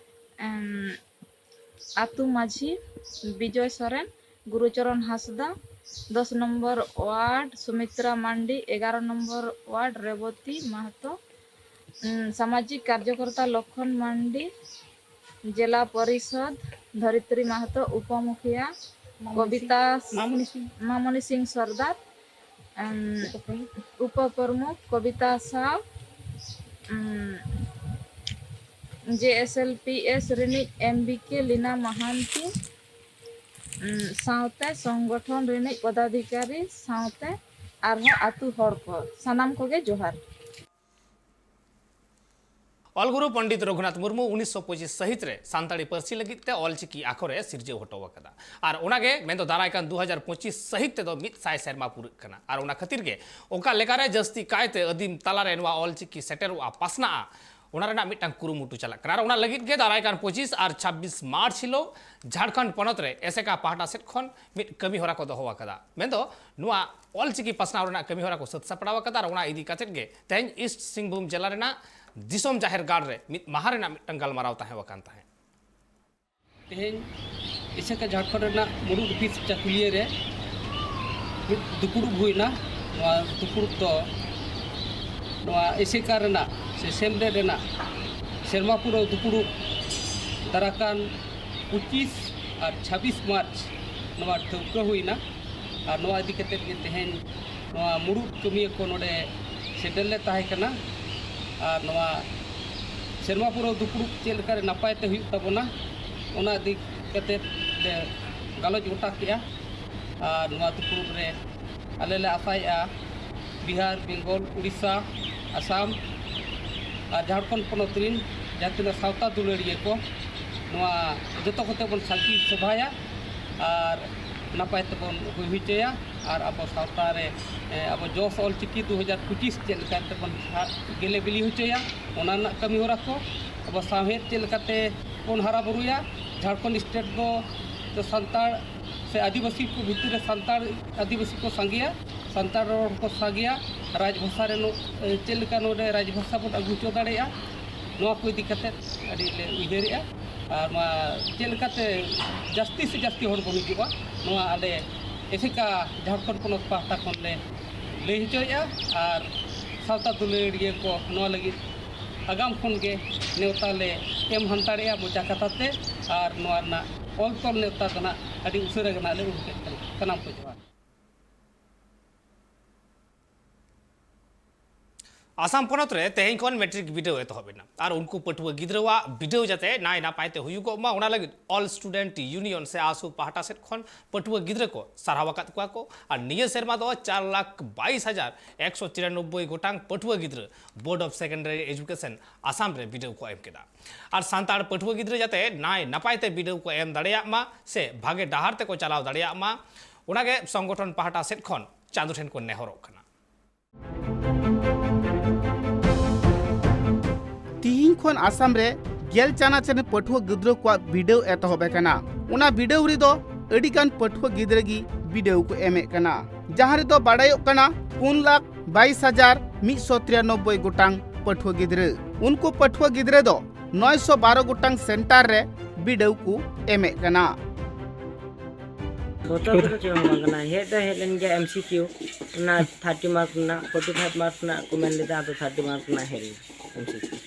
ᱮᱢ, ᱟᱹᱛᱩ ᱢᱟᱹᱡᱷᱤ ᱵᱤᱡᱚᱭ ᱥᱚᱨᱮᱱ, ᱜᱩᱨᱩᱪᱚᱨᱚᱱ ᱦᱟᱸᱥᱫᱟ, ᱫᱚᱥ ᱱᱚᱢᱵᱚᱨ ᱣᱟᱨᱰ ᱥᱩᱢᱤᱛᱨᱟ ᱢᱟᱱᱰᱤ, ᱮᱜᱟᱨᱚ ᱱᱚᱢᱵᱚᱨ ᱣᱟᱨᱰ ᱨᱮᱵᱚᱛᱤ ᱢᱟᱦᱛᱚ, ᱩᱸ, ᱥᱟᱢᱟᱡᱤᱠ ᱠᱟᱨᱡᱚᱠᱚᱨᱛᱟ ᱞᱚᱠᱷᱚᱱ ᱢᱟᱱᱰᱤ, ᱡᱮᱞᱟ ᱯᱚᱨᱤᱥᱚᱫ ᱫᱷᱚᱨᱤᱛᱨᱤ ᱢᱟᱦᱛᱚ, ᱩᱯᱚᱢᱩᱠᱷᱤᱭᱟ ᱢᱟᱢᱚᱱᱤ ᱠᱚᱵᱤᱛᱟ ᱥᱤᱝ, ᱢᱟᱢᱚᱱᱤ ᱥᱤᱝ᱾ ᱢᱟᱢᱚᱱᱤ ᱥᱤᱝ ᱥᱚᱨᱫᱟᱨ, ᱮᱢ, ᱩᱯᱚᱯᱨᱚᱢᱩᱠᱷ᱾ ᱩᱯᱚᱯᱨᱚᱢᱩᱠᱷ ᱠᱚᱵᱤᱛᱟ ᱥᱟᱶ, ᱩᱸ, ᱡᱮ ᱮᱥ ᱮᱞ ᱯᱤ ᱮᱥ ᱨᱤᱱᱤᱡ ᱮᱢ ᱵᱤ ᱠᱮ ᱞᱤᱱᱟ ᱢᱟᱦᱟᱱᱛᱤ, ᱩᱸ, ᱥᱟᱶᱛᱮ ᱥᱚᱝᱜᱚᱴᱷᱚᱱ ᱨᱤᱱᱤᱡ ᱯᱚᱫᱟᱫᱷᱤᱠᱟᱨᱤ ᱥᱟᱶᱛᱮ ᱟᱨᱦᱚᱸ ᱟᱹᱛᱩ ᱦᱚᱲ ᱠᱚ, ᱥᱟᱱᱟᱢ ᱠᱚᱜᱮ ᱡᱚᱦᱟᱨ᱾ ᱚᱞ ᱜᱩᱨᱩ ᱯᱚᱱᱰᱤᱛ ᱨᱚᱜᱷᱩᱱᱟᱛᱷ ᱢᱩᱨᱢᱩ ᱩᱱᱤᱥᱥᱚ ᱯᱚᱸᱪᱤᱥ ᱥᱟᱹᱦᱤᱛ ᱨᱮ ᱥᱟᱱᱛᱟᱲᱤ ᱯᱟᱹᱨᱥᱤ ᱞᱟᱹᱜᱤᱫ ᱛᱮ ᱚᱞ ᱪᱤᱠᱤ ᱟᱠᱷᱚᱨ ᱮ ᱥᱤᱨᱡᱟᱹᱣ ᱦᱚᱴᱚ ᱟᱠᱟᱫᱟ᱾ ᱟᱨ ᱚᱱᱟᱜᱮ ᱢᱮᱱᱫᱚ ᱫᱟᱨᱟᱭ ᱠᱟᱱ ᱫᱩ ᱦᱟᱡᱟᱨ ᱯᱚᱸᱪᱤᱥ ᱥᱟᱹᱦᱤᱛ ᱛᱮᱫᱚ ᱢᱤᱫ ᱥᱟᱭ ᱥᱮᱨᱢᱟ ᱯᱩᱨᱟᱹᱜ ᱠᱟᱱᱟ᱾ ᱟᱨ ᱚᱱᱟ ᱠᱷᱟᱹᱛᱤᱨ ᱜᱮ ᱚᱠᱟ ᱞᱮᱠᱟᱨᱮ ᱡᱟᱹᱥᱛᱤ ᱠᱟᱭᱛᱮ ᱟᱹᱫᱤᱢ ᱛᱟᱞᱟᱨᱮ ᱱᱚᱣᱟ ᱚᱞ ᱪᱤᱠᱤ ᱥᱮᱴᱮᱨᱚᱜᱼᱟ, ᱯᱟᱥᱱᱟᱜᱼᱟ, ᱚᱱᱟ ᱨᱮᱱᱟᱜ ᱢᱤᱫᱴᱟᱝ ᱠᱩᱨᱩᱢᱩᱴᱩ ᱪᱟᱞᱟᱜ ᱠᱟᱱᱟ᱾ ᱟᱨ ᱚᱱᱟ ᱞᱟᱹᱜᱤᱫ ᱜᱮ ᱫᱟᱨᱟᱭ ᱠᱟᱱ ᱯᱚᱸᱪᱤᱥ ᱟᱨ ᱪᱷᱟᱵᱵᱤᱥ ᱢᱟᱨᱪ ᱦᱤᱞᱳᱜ ᱡᱷᱟᱲᱠᱷᱚᱸᱰ ᱯᱚᱱᱚᱛ ᱨᱮ ᱮᱥᱮᱠᱟ ᱯᱟᱦᱴᱟ ᱥᱮᱫ ᱠᱷᱚᱱ ᱢᱤᱫ ᱠᱟᱹᱢᱤ ᱦᱚᱨᱟ ᱠᱚ ᱫᱚᱦᱚ ᱟᱠᱟᱫᱟ᱾ ᱢᱮᱱᱫᱚ ᱱᱚᱣᱟ ᱚᱞ ᱪᱤᱠᱤ ᱯᱟᱥᱱᱟᱣ ᱨᱮᱱᱟᱜ ᱠᱟᱹᱢᱤ ᱦᱚᱨᱟ ᱠᱚ ᱥᱟᱹᱛ ᱥᱟᱯᱲᱟᱣ ᱟᱠᱟᱫᱟ᱾ ᱟᱨ ᱚᱱᱟ ᱤᱫᱤ ᱠᱟᱛᱮᱫ ᱜᱮ ᱛᱮᱦᱮᱧ ᱤᱥᱴ ᱥᱤᱝᱵᱷᱩᱢ ᱡᱮᱞᱟ ᱨᱮᱱᱟᱜ ᱫᱤᱥᱚᱢ ᱡᱟᱦᱮᱨ ᱜᱟᱲ ᱨᱮ ᱢᱤᱫ ᱢᱟᱦᱟ ᱨᱮᱱᱟᱜ ᱢᱤᱫᱴᱟᱝ ᱜᱟᱞᱢᱟᱨᱟᱣ ᱛᱟᱦᱮᱸ ᱟᱠᱟᱱ ᱛᱟᱦᱮᱸᱫ᱾ ᱛᱮᱦᱮᱧ ᱮᱥᱮᱠᱟ ᱡᱷᱟᱲᱠᱷᱚᱸᱰ ᱨᱮᱱᱟᱜ ᱢᱩᱬᱩᱫ ᱚᱯᱷᱤᱥ ᱪᱟᱹᱠᱩᱞᱤᱭᱟᱹ ᱨᱮ ᱢᱤᱫ ᱫᱩᱯᱲᱩᱵ ᱦᱩᱭᱱᱟ᱾ ᱱᱚᱣᱟ ᱫᱩᱯᱲᱩᱵ ᱫᱚ ᱱᱚᱣᱟ ᱮᱥᱮᱠᱟ ᱨᱮᱱᱟᱜ ᱥᱮ ᱥᱮᱢᱞᱮᱫ ᱨᱮᱱᱟᱜ ᱥᱮᱨᱢᱟ ᱯᱩᱨᱟᱹᱣ ᱫᱩᱯᱲᱩᱵ ᱫᱟᱨᱟᱠᱟᱱ ᱯᱚᱸᱪᱤᱥ ᱟᱨ ᱪᱷᱟᱵᱵᱤᱥ ᱢᱟᱨᱪ ᱱᱚᱣᱟ ᱴᱷᱟᱹᱣᱠᱟᱹ ᱦᱩᱭᱱᱟ᱾ ᱟᱨ ᱱᱚᱣᱟ ᱤᱫᱤ ᱠᱟᱛᱮᱫ ᱜᱮ ᱛᱮᱦᱮᱧ ᱱᱚᱣᱟ ᱢᱩᱲᱩᱫ ᱠᱟᱹᱢᱤᱭᱟᱹ ᱠᱚ ᱱᱚᱰᱮ ᱥᱮᱴᱮᱨ ᱞᱮ ᱛᱟᱦᱮᱸ ᱠᱟᱱᱟ᱾ ᱟᱨ ᱱᱚᱣᱟ ᱥᱮᱨᱢᱟ ᱯᱩᱨᱟᱹᱣ ᱫᱩᱯᱲᱩᱵ ᱪᱮᱫ ᱞᱮᱠᱟᱨᱮ ᱱᱟᱯᱟᱭ ᱛᱮ ᱦᱩᱭᱩᱜ ᱛᱟᱵᱚᱱᱟ, ᱚᱱᱟ ᱤᱫᱤ ᱠᱟᱛᱮᱫ ᱞᱮ ᱜᱟᱞᱚᱪ ᱜᱚᱴᱟ ᱠᱮᱜᱼᱟ᱾ ᱟᱨ ᱱᱚᱣᱟ ᱫᱩᱯᱲᱩᱵ ᱨᱮ ᱟᱞᱮ ᱞᱮ ᱟᱥᱟᱭᱮᱜᱼᱟ, ᱵᱤᱦᱟᱨ, ᱵᱮᱝᱜᱚᱞ, ᱩᱲᱤᱥᱥᱟ, ᱟᱥᱟᱢ ᱟᱨ ᱡᱷᱟᱲᱠᱷᱚᱸᱰ ᱯᱚᱱᱚᱛ ᱨᱤᱱ ᱡᱟᱦᱟᱸ ᱛᱤᱱᱟᱹᱜ ᱥᱟᱶᱛᱟ ᱫᱩᱞᱟᱹᱲᱤᱭᱟᱹ ᱠᱚ ᱱᱚᱣᱟ ᱡᱚᱛᱚ ᱠᱚᱛᱮ ᱵᱚᱱ ᱥᱟᱹᱠᱷᱤ ᱥᱚᱵᱷᱟᱭᱟ ᱟᱨ ᱱᱟᱯᱟᱭ ᱛᱮᱵᱚᱱ ᱦᱩᱭ ᱦᱚᱪᱚᱭᱟ᱾ ᱟᱨ ᱟᱵᱚ ᱥᱟᱶᱛᱟ ᱨᱮ, ᱮ, ᱟᱵᱚ ᱡᱚᱥ ᱚᱞ ᱪᱤᱠᱤ ᱫᱩ ᱦᱟᱡᱟᱨ ᱯᱚᱸᱪᱤᱥ ᱪᱮᱫ ᱞᱮᱠᱟ ᱛᱮᱵᱚᱱ ᱦᱟ-, ᱜᱮᱞᱮ ᱵᱤᱞᱤ ᱦᱚᱪᱚᱭᱟ, ᱚᱱᱟ ᱨᱮᱱᱟᱜ ᱠᱟᱹᱢᱤ ᱦᱚᱨᱟ ᱠᱚ, ᱟᱵᱚ ᱥᱟᱶᱦᱮᱫ ᱪᱮᱫ ᱞᱮᱠᱟᱛᱮ ᱵᱚᱱ ᱦᱟᱨᱟ ᱵᱩᱨᱩᱭᱟ᱾ ᱡᱷᱟᱲᱠᱷᱚᱸᱰ ᱥᱴᱮᱴ ᱫᱚ ᱥᱟᱱᱛᱟᱲ ᱥᱮ ᱟᱹᱫᱤᱵᱟᱹᱥᱤ ᱠᱚ ᱵᱷᱤᱛᱤᱨ ᱨᱮ ᱥᱟᱱᱛᱟᱲ, ᱟᱹᱫᱤᱵᱟᱹᱥᱤ ᱠᱚ ᱥᱟᱸᱜᱮᱭᱟ, ᱥᱟᱱᱛᱟᱲ ᱨᱚᱲ ᱠᱚ ᱥᱟᱸᱜᱮᱭᱟ, ᱨᱟᱡᱽ ᱵᱷᱟᱥᱟ ᱨᱮ ᱱᱚ-, ᱮ, ᱪᱮᱫ ᱞᱮᱠᱟ ᱱᱚᱰᱮ ᱨᱟᱡᱽ ᱵᱷᱟᱥᱟ ᱵᱚᱱ ᱟᱹᱜᱩ ᱦᱚᱪᱚ ᱫᱟᱲᱮᱭᱟᱜᱼᱟ, ᱱᱚᱣᱟ ᱠᱚ ᱤᱫᱤ ᱠᱟᱛᱮᱫ ᱟᱹᱰᱤ ᱞᱮ ᱩᱭᱦᱟᱹᱨᱮᱜᱼᱟ᱾ ᱟᱨ ᱱᱚᱣᱟ ᱪᱮᱫ ᱞᱮᱠᱟᱛᱮ ᱡᱟᱹᱥᱛᱤ ᱥᱮ ᱡᱟᱹᱥᱛᱤ ᱦᱚᱲ ᱵᱚᱱ ᱦᱤᱡᱩᱜᱼᱟ, ᱱᱚᱣᱟ ᱟᱞᱮ ᱮᱥᱮᱠᱟ ᱡᱷᱟᱲᱠᱷᱚᱸᱰ ᱯᱚᱱᱚᱛ ᱯᱟᱦᱴᱟ ᱠᱷᱚᱱ ᱞᱮ ᱞᱟᱹᱭ ᱦᱚᱪᱚᱭᱮᱫᱼᱟ᱾ ᱟᱨ ᱥᱟᱶᱛᱟ ᱫᱩᱞᱟᱹᱲᱤᱭᱟᱹ ᱠᱚ ᱱᱚᱣᱟ ᱞᱟᱹᱜᱤᱫ ᱟᱜᱟᱢ ᱠᱷᱚᱱ ᱜᱮ ᱱᱮᱣᱛᱟ ᱞᱮ ᱮᱢ ᱦᱟᱱᱛᱟᱲᱮᱜᱼᱟ ᱢᱚᱪᱟ ᱠᱟᱛᱷᱟ ᱛᱮ, ᱟᱨ ᱱᱚᱣᱟ ᱨᱮᱱᱟᱜ ᱚᱞ ᱛᱚᱞ ᱱᱮᱣᱛᱟ ᱫᱚ ᱱᱟᱜ ᱟᱹᱰᱤ ᱩᱥᱟᱹᱨᱟ ᱜᱮ ᱱᱟᱜ ᱞᱮ ᱩᱰᱩᱠᱮᱫ ᱠᱟᱱᱟ᱾ ᱥᱟᱱᱟᱢ ᱠᱚ ᱡᱚᱦᱟᱨ᱾ ᱟᱥᱟᱢ ᱯᱚᱱᱚᱛ ᱨᱮ ᱛᱮᱦᱮᱧ ᱠᱷᱚᱱ ᱢᱮᱴᱨᱤᱠ ᱵᱤᱰᱟᱹᱣ ᱮᱛᱚᱦᱚᱵ ᱮᱱᱟ ᱟᱨ ᱩᱱᱠᱩ ᱯᱟᱹᱴᱷᱩᱣᱟᱹ ᱜᱤᱫᱽᱨᱟᱹᱣᱟᱜ ᱵᱤᱰᱟᱹᱣ ᱡᱟᱛᱮ ᱱᱟᱭ ᱱᱟᱯᱟᱭ ᱛᱮ ᱦᱩᱭᱩᱜᱚᱜ ᱢᱟ, ᱚᱱᱟ ᱞᱟᱹᱜᱤᱫ ᱚᱞ ᱥᱴᱩᱰᱮᱱᱴ ᱭᱩᱱᱤᱭᱚᱱ ᱥᱮ ᱟᱥᱩ ᱯᱟᱦᱴᱟ ᱥᱮᱫ ᱠᱷᱚᱱ ᱯᱟᱹᱴᱷᱩᱣᱟᱹ ᱜᱤᱫᱽᱨᱟᱹ ᱠᱚ ᱥᱟᱨᱦᱟᱣ ᱟᱠᱟᱫ ᱠᱚᱣᱟ ᱠᱚ ᱟᱨ ᱱᱤᱭᱟᱹ ᱥᱮᱨᱢᱟ ᱫᱚ ᱪᱟᱨ ᱞᱟᱠᱷ ᱵᱟᱭᱤᱥ ᱦᱟᱡᱟᱨ ᱮᱠᱥᱚ ᱪᱤᱨᱟᱱᱚᱵᱵᱳᱭ ᱜᱚᱴᱟᱝ ᱯᱟᱹᱴᱷᱩᱣᱟᱹ ᱜᱤᱫᱽᱨᱟᱹ board of secondary education Assam ᱨᱮ ᱵᱤᱰᱟᱹᱣ ᱠᱚ ᱮᱢ ᱠᱮᱫᱟ᱾ ᱟᱨ ᱥᱟᱱᱛᱟᱲ ᱯᱟᱹᱴᱷᱩᱣᱟᱹ ᱜᱤᱫᱽᱨᱟᱹ ᱡᱟᱛᱮ ᱱᱟᱭ ᱱᱟᱯᱟᱭ ᱛᱮ ᱵᱤᱰᱟᱹᱣ ᱠᱚ ᱮᱢ ᱫᱟᱲᱮᱭᱟᱜ ᱢᱟ ᱥᱮ ᱵᱷᱟᱜᱮ ᱰᱟᱦᱟᱨ ᱛᱮᱠᱚ ᱪᱟᱞᱟᱣ ᱫᱟᱲᱮᱭᱟᱜ ᱢᱟ, ᱚᱱᱟᱜᱮ ᱥᱚᱝᱜᱚᱴᱷᱚᱱ ᱯᱟᱦᱴᱟ ᱥᱮᱫ ᱠᱷᱚᱱ ᱪᱟᱸᱫᱚ ᱴᱷᱮᱱ ᱠᱚ ᱱᱮᱦᱚᱨᱚᱜ ᱠᱟᱱᱟ᱾ ᱛᱤᱦᱤᱧ ᱠᱷᱚᱱ ᱟᱥᱟᱢ ᱨᱮ ᱜᱮᱞ ᱪᱟᱱᱟᱪ ᱨᱮᱱ ᱯᱟᱹᱴᱷᱩᱣᱟᱹ ᱜᱤᱫᱽᱨᱟᱹ ᱠᱚᱣᱟᱜ ᱵᱤᱰᱟᱹᱣ ᱮᱛᱚᱦᱚᱵ ᱟᱠᱟᱱᱟ᱾ ᱚᱱᱟ ᱵᱤᱰᱟᱹᱣ ᱨᱮᱫᱚ ᱟᱹᱰᱤ ᱜᱟᱱ ᱯᱟᱹᱴᱷᱩᱣᱟᱹ ᱜᱤᱫᱽᱨᱟᱹ ᱜᱮ ᱵᱤᱰᱟᱹᱣ ᱠᱚ ᱮᱢᱮᱫ ᱠᱟᱱᱟ, ᱡᱟᱦᱟᱸ ᱨᱮᱫᱚ ᱵᱟᱲᱟᱭᱚᱜ ᱠᱟᱱᱟ ᱯᱩᱱ ᱞᱟᱠᱷ ᱵᱟᱭᱤᱥ ᱦᱟᱡᱟᱨ ᱢᱤᱫ ᱥᱚ ᱛᱤᱨᱟᱱᱚᱵᱵᱳᱭ ᱜᱚᱴᱟᱝ ᱯᱟᱹᱴᱷᱩᱣᱟᱹ ᱜᱤᱫᱽᱨᱟᱹ᱾ ᱩᱱᱠᱩ ᱯᱟᱹᱴᱷᱩᱣᱟᱹ ᱜᱤᱫᱽᱨᱟᱹ ᱫᱚ ᱱᱚᱭᱥᱚ ᱵᱟᱨᱚ ᱜᱚᱴᱟᱝ ᱥᱮᱱᱴᱟᱨ ᱨᱮ ᱵᱤᱰᱟᱹᱣ ᱠᱚ ᱮᱢᱮᱫ ᱠᱟᱱᱟ᱾ ᱵᱚᱛᱚᱨ ᱠᱚᱫᱚ ᱪᱮᱫ ᱦᱚᱸ ᱵᱟᱝ ᱠᱟᱱᱟ᱾ ᱦᱮᱡ ᱫᱚ ᱦᱮᱡ ᱞᱮᱱ ᱜᱮᱭᱟ ᱮᱢ ᱥᱤ ᱠᱤᱭᱩ, ᱚᱱᱟ ᱛᱷᱟᱨᱴᱤ ᱢᱟᱨᱠ ᱨᱮᱱᱟᱜ, ᱯᱷᱳᱨᱴᱤ ᱯᱷᱟᱭᱤᱵᱷ ᱢᱟᱨᱠ ᱨᱮᱱᱟᱜ ᱠᱚ ᱢᱮᱱ ᱞᱮᱫᱟ, ᱟᱫᱚ ᱛᱷᱟᱨᱴᱤ ᱢᱟᱨᱠ ᱨᱮᱱᱟᱜ ᱦᱮᱡ ᱞᱮᱱᱟ ᱮᱢ ᱥᱤ ᱠᱤᱭᱩ᱾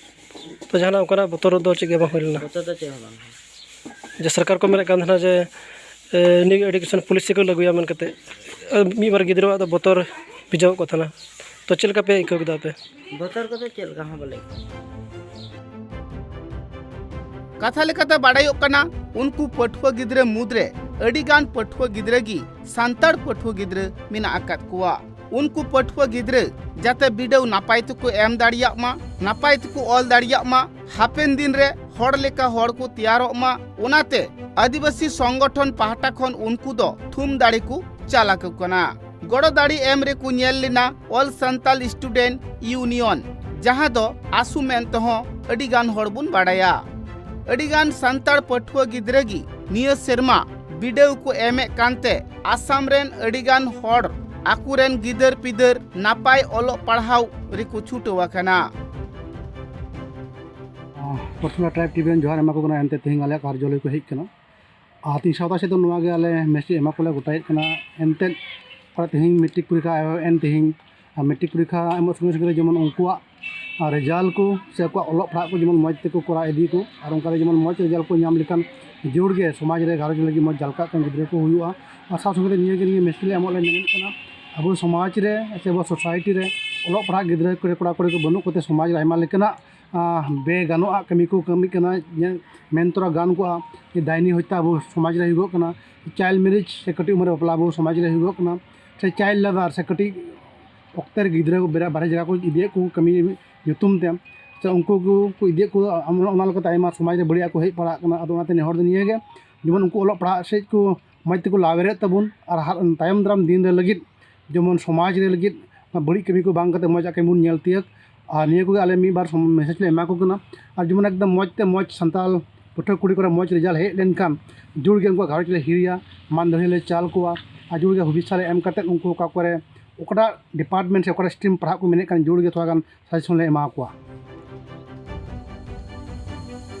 ᱛᱚ ᱡᱟᱦᱟᱱᱟᱜ ᱚᱱᱠᱟᱱᱟᱜ ᱵᱚᱛᱚᱨ ᱫᱚ ᱪᱮᱫ ᱜᱮ ᱵᱟᱝ ᱦᱩᱭ ᱞᱮᱱᱟ? ᱵᱚᱛᱚᱨ ᱫᱚ ᱪᱮᱫ ᱦᱚᱸ ᱵᱟᱝ ᱦᱩᱭ ᱞᱮᱱᱟ᱾ ᱡᱮ ᱥᱚᱨᱠᱟᱨ ᱠᱚ ᱢᱮᱱᱮᱫ ᱠᱟᱱ ᱛᱟᱦᱮᱱᱟ ᱡᱮ, ᱮ, ᱱᱤᱭᱩ ᱮᱰᱩᱠᱮᱥᱚᱱ ᱯᱚᱞᱤᱥᱤ ᱠᱚ ᱞᱟᱹᱜᱩᱭᱟ ᱢᱮᱱ ᱠᱟᱛᱮ, ᱮ, ᱢᱤᱫ ᱵᱟᱨ ᱜᱤᱫᱽᱨᱟᱹᱣᱟᱜ ᱫᱚ ᱵᱚᱛᱚᱨ ᱵᱷᱤᱡᱟᱹᱣᱚᱜ ᱠᱟᱱ ᱛᱟᱦᱮᱱᱟ᱾ ᱛᱚ ᱪᱮᱫ ᱞᱮᱠᱟ ᱯᱮ ᱟᱹᱭᱠᱟᱹᱣ ᱠᱮᱫᱟ ᱟᱯᱮ? ᱵᱚᱛᱚᱨ ᱠᱚᱫᱚ ᱪᱮᱫ ᱞᱮᱠᱟ ᱦᱚᱸ ᱵᱟᱞᱮ ᱟᱹᱭᱠᱟᱹᱣ᱾ ᱠᱟᱛᱷᱟ ᱞᱮᱠᱟᱛᱮ ᱵᱟᱲᱟᱭᱚᱜ ᱠᱟᱱᱟ, ᱩᱱᱠᱩ ᱯᱟᱹᱴᱷᱩᱣᱟᱹ ᱜᱤᱫᱽᱨᱟᱹ ᱢᱩᱫᱽᱨᱮ ᱟᱹᱰᱤ ᱜᱟᱱ ᱯᱟᱹᱴᱷᱩᱣᱟᱹ ᱜᱤᱫᱽᱨᱟᱹ ᱜᱮ ᱥᱟᱱᱛᱟᱲ ᱯᱟᱹᱴᱷᱩᱣᱟᱹ ᱜᱤᱫᱽᱨᱟᱹ ᱢᱮᱱᱟᱜ ᱟᱠᱟᱫ ᱠᱚᱣᱟ᱾ ᱩᱱᱠᱩ ᱯᱟᱹᱴᱷᱩᱣᱟᱹ ᱜᱤᱫᱽᱨᱟᱹ ᱡᱟᱛᱮ ᱵᱤᱰᱟᱹᱣ ᱱᱟᱯᱟᱭ ᱛᱮᱠᱚ ᱮᱢ ᱫᱟᱲᱮᱭᱟᱜ ᱢᱟ, ᱱᱟᱯᱟᱭ ᱛᱮᱠᱚ ᱚᱞ ᱫᱟᱲᱮᱭᱟᱜ ᱢᱟ, ᱦᱟᱯᱮᱱ ᱫᱤᱱ ᱨᱮ ᱦᱚᱲ ᱞᱮᱠᱟ ᱦᱚᱲ ᱠᱚ ᱛᱮᱭᱟᱨᱚᱜ ᱢᱟ, ᱚᱱᱟᱛᱮ ᱟᱹᱫᱤᱵᱟᱹᱥᱤ ᱥᱚᱝᱜᱚᱴᱷᱚᱱ ᱯᱟᱦᱴᱟ ᱠᱷᱚᱱ ᱩᱱᱠᱩ ᱫᱚ ᱛᱷᱩᱢ ᱫᱟᱲᱮ ᱠᱚ ᱪᱟᱞ ᱟᱠᱚ ᱠᱟᱱᱟ᱾ ᱜᱚᱲᱚ ᱫᱟᱲᱮ ᱮᱢ ᱨᱮᱠᱚ ᱧᱮᱞ ᱞᱮᱱᱟ All Santal Student Union, ᱡᱟᱦᱟᱸ ᱫᱚ ᱟᱥᱩ ᱢᱮᱱ ᱛᱮᱦᱚᱸ ᱟᱹᱰᱤ ᱜᱟᱱ ᱦᱚᱲ ᱵᱚᱱ ᱵᱟᱲᱟᱭᱟ᱾ ᱟᱹᱰᱤ ᱜᱟᱱ ᱥᱟᱱᱛᱟᱲ ᱯᱟᱹᱴᱷᱩᱣᱟᱹ ᱜᱤᱫᱽᱨᱟᱹ ᱜᱮ ᱱᱤᱭᱟᱹ ᱥᱮᱨᱢᱟ ᱵᱤᱰᱟᱹᱣ ᱠᱚ ᱮᱢᱮᱫ ᱠᱟᱱᱛᱮ ᱟᱥᱟᱢ ᱨᱮᱱ ᱟᱹᱰᱤ ᱜᱟᱱ ᱦᱚᱲ ᱟᱠᱚ ᱨᱮᱱ ᱜᱤᱫᱟᱹᱨ ᱯᱤᱫᱟᱹᱨ ᱱᱟᱯᱟᱭ ᱚᱞᱚᱜ ᱯᱟᱲᱦᱟᱣ ᱨᱮᱠᱚ ᱪᱷᱩᱴᱟᱹᱣ ᱟᱠᱟᱱᱟ᱾ ᱯᱨᱚᱛᱷᱚᱢ ᱴᱨᱟᱭᱤᱵᱽ ᱴᱤᱵᱷᱤ ᱨᱮᱱ ᱡᱚᱦᱟᱨ ᱮᱢᱟ ᱠᱚ ᱠᱟᱱᱟ, ᱮᱱᱛᱮ ᱛᱮᱦᱮᱧ ᱟᱞᱮᱭᱟᱜ ᱠᱟᱨᱡᱟᱞᱚᱭ ᱠᱚ ᱦᱮᱡ ᱠᱟᱱᱟ᱾ ᱟᱨ ᱛᱮᱦᱮᱧ ᱥᱟᱶᱛᱟ ᱥᱮᱫ ᱫᱚ ᱱᱚᱣᱟ ᱜᱮ ᱟᱞᱮ ᱢᱮᱥᱮᱡᱽ ᱮᱢᱟ ᱠᱚᱞᱮ ᱜᱚᱴᱟᱭᱮᱫ ᱠᱟᱱᱟ᱾ ᱮᱱᱛᱮᱫ ᱚᱠᱟ ᱛᱮᱦᱮᱧ ᱢᱮᱴᱨᱤᱠ ᱯᱚᱨᱤᱠᱠᱷᱟ ᱮᱦᱚᱵ ᱮᱱ ᱛᱮᱦᱮᱧ, ᱟᱨ ᱢᱮᱴᱨᱤᱠ ᱯᱚᱨᱤᱠᱠᱷᱟ ᱮᱢᱚᱜ ᱥᱚᱸᱜᱮ ᱥᱚᱸᱜᱮ ᱨᱮ ᱡᱮᱢᱚᱱ ᱩᱱᱠᱩᱣᱟᱜ, ᱟᱨ, ᱨᱮᱡᱟᱞᱴ ᱠᱚ ᱥᱮ ᱟᱠᱚᱣᱟᱜ ᱚᱞᱚᱜ ᱯᱟᱲᱦᱟᱜ ᱠᱚ ᱡᱮᱢᱚᱱ ᱢᱚᱡᱽ ᱛᱮᱠᱚ ᱠᱚᱨᱟᱣ ᱤᱫᱤ ᱠᱚ, ᱟᱨ ᱚᱱᱠᱟ ᱛᱮ ᱡᱮᱢᱚᱱ ᱢᱚᱡᱽ ᱨᱮᱡᱟᱞᱴ ᱠᱚ ᱧᱟᱢ ᱞᱮᱠᱷᱟᱱ ᱡᱳᱨ ᱜᱮ ᱥᱚᱢᱟᱡᱽ ᱨᱮ ᱜᱷᱟᱨᱚᱸᱡᱽ ᱞᱟᱹᱜᱤᱫ ᱢᱚᱡᱽ ᱡᱟᱞᱠᱟᱜ ᱠᱟᱱ ᱜᱤᱫᱽᱨᱟᱹ ᱠᱚ ᱦᱩᱭᱩᱜᱼᱟ᱾ ᱟᱨ ᱥᱟᱶ ᱥᱚᱸᱜᱮ ᱛᱮ ᱱᱤᱭᱟᱹ ᱜᱮ ᱱᱤᱭᱟᱹ ᱢᱮᱥᱮᱡᱽ ᱞᱮ ᱮᱢᱚᱜ ᱞᱮ ᱢᱮᱱᱮᱫ ᱠᱟᱱᱟ, ᱟᱵᱚ ᱥᱚᱢᱟᱡᱽ ᱨᱮ ᱥᱮ ᱟᱵᱚ ᱥᱳᱥᱟᱭᱴᱤ ᱨᱮ ᱚᱞᱚᱜ ᱯᱟᱲᱦᱟᱜ ᱜᱤᱫᱽᱨᱟᱹ ᱠᱚ ᱠᱚᱲᱟ ᱠᱩᱲᱤ ᱠᱚ ᱵᱟᱹᱱᱩᱜ ᱠᱚᱛᱮ ᱥᱚᱢᱟᱡᱽ ᱨᱮ ᱟᱭᱢᱟ ᱞᱮᱠᱟᱱᱟᱜ, ᱟᱸ, ᱵᱮᱜᱟᱱᱚᱜᱼᱟᱜ ᱠᱟᱹᱢᱤ ᱠᱚ ᱠᱟᱹᱢᱤᱜ ᱠᱟᱱᱟ᱾ ᱧᱮ-, ᱢᱮᱱ ᱛᱚᱨᱟ ᱜᱟᱱ ᱠᱚᱜᱼᱟ ᱡᱮ ᱰᱟᱭᱱᱤ ᱦᱚᱛᱛᱟ ᱟᱵᱚ ᱥᱚᱢᱟᱡᱽ ᱨᱮ ᱦᱩᱭᱩᱜᱚᱜ ᱠᱟᱱᱟ, ᱪᱟᱭᱤᱞᱰ ᱢᱮᱨᱮᱡᱽ ᱥᱮ ᱠᱟᱹᱴᱤᱡ ᱩᱢᱮᱨ ᱨᱮ ᱵᱟᱯᱞᱟ ᱟᱵᱚ ᱥᱚᱢᱟᱡᱽ ᱨᱮ ᱦᱩᱭᱩᱜᱚᱜ ᱠᱟᱱᱟ, ᱥᱮ ᱪᱟᱭᱤᱞᱰ ᱞᱮᱵᱟᱨ ᱥᱮ ᱠᱟᱹᱴᱤᱡ ᱚᱠᱛᱮ ᱨᱮ ᱜᱤᱫᱽᱨᱟᱹ ᱠᱚ ᱵᱮᱨᱟ-, ᱵᱟᱨᱦᱮ ᱡᱟᱭᱜᱟ ᱠᱚ ᱤᱫᱤᱭᱮᱫ ᱠᱚ ᱠᱟᱹᱢᱤ ᱧᱩᱛᱩᱢ ᱛᱮ, ᱥᱮ ᱩᱱᱠᱩ ᱠᱚ, ᱠᱚ ᱤᱫᱤᱭᱮᱫ ᱠᱚ, ᱚᱱᱟ, ᱚᱱᱟ ᱞᱮᱠᱟᱛᱮ ᱟᱭᱢᱟ ᱥᱚᱢᱟᱡᱽ ᱨᱮ ᱵᱟᱹᱲᱤᱡ ᱟᱜ ᱠᱚ ᱦᱮᱡ ᱯᱟᱲᱟᱜ ᱠᱟᱱᱟ᱾ ᱟᱫᱚ ᱚᱱᱟᱛᱮ ᱱᱮᱦᱚᱨ ᱫᱚ ᱱᱤᱭᱟᱹ ᱜᱮ, ᱡᱮᱢᱚᱱ ᱩᱱᱠᱩ ᱚᱞᱚᱜ ᱯᱟᱲᱦᱟᱜ ᱥᱮᱫ ᱠᱚ ᱢᱚᱡᱽ ᱛᱮᱠᱚ ᱞᱟᱣᱮᱨᱮᱫ ᱛᱟᱵᱚᱱ, ᱟᱨ ᱦᱟ-, ᱛᱟᱭᱚᱢ ᱫᱟᱨᱟᱢ ᱫᱤᱱ ᱨᱮ ᱞᱟᱹᱜᱤᱫ ᱡᱮᱢᱚᱱ ᱥᱚᱢᱟᱡᱽ ᱨᱮ ᱞᱟᱹᱜᱤᱫ ᱵᱟᱹᱲᱤᱡ ᱠᱟᱹᱢᱤ ᱠᱚ ᱵᱟᱝ ᱠᱟᱛᱮ ᱢᱚᱡᱽ ᱟᱜ ᱠᱟᱹᱢᱤ ᱵᱚᱱ ᱧᱮᱞ ᱛᱤᱭᱟᱹᱜ᱾ ᱟᱨ ᱱᱤᱭᱟᱹ ᱠᱚᱜᱮ ᱟᱞᱮ ᱢᱤᱫ ᱵᱟᱨ ᱥᱚᱢ-, ᱢᱮᱥᱮᱡᱽ ᱞᱮ ᱮᱢᱟ ᱠᱚ ᱠᱟᱱᱟ᱾ ᱟᱨ ᱡᱮᱢᱚᱱ ᱮᱠᱫᱚᱢ ᱢᱚᱡᱽ ᱛᱮ ᱢᱚᱡᱽ ᱥᱟᱱᱛᱟᱲ ᱯᱟᱹᱴᱷᱩᱣᱟᱹ ᱠᱩᱲᱤ ᱠᱚᱲᱟ ᱢᱚᱡᱽ ᱨᱮᱡᱟᱞᱴ ᱦᱮᱡ ᱞᱮᱱᱠᱷᱟᱱ ᱡᱳᱨ ᱜᱮ ᱩᱱᱠᱩᱣᱟᱜ ᱜᱷᱟᱨᱚᱸᱡᱽ ᱞᱮ ᱦᱤᱨᱤᱭᱟ, ᱢᱟᱱ ᱫᱟᱲᱮ ᱞᱮ ᱪᱟᱞ ᱠᱚᱣᱟ᱾ ᱟᱨ ᱡᱳᱨ ᱜᱮ ᱦᱩᱫᱤᱥ ᱞᱮ ᱮᱢ ᱠᱟᱛᱮ ᱩᱱᱠᱩ ᱚᱠᱟ ᱠᱚᱨᱮ ᱚᱠᱟᱴᱟᱜ ᱰᱤᱯᱟᱨᱴᱢᱮᱱᱴ ᱥᱮ ᱚᱠᱟᱴᱟᱜ ᱥᱴᱨᱤᱢ ᱯᱟᱲᱦᱟᱜ ᱠᱚ ᱢᱮᱱᱮᱫ ᱠᱟᱱ ᱡᱳᱨ ᱜᱮ ᱛᱷᱚᱲᱟ ᱜᱟᱱ ᱥᱟᱡᱮᱥᱚᱱ ᱞᱮ ᱮᱢᱟ ᱠᱚᱣᱟ᱾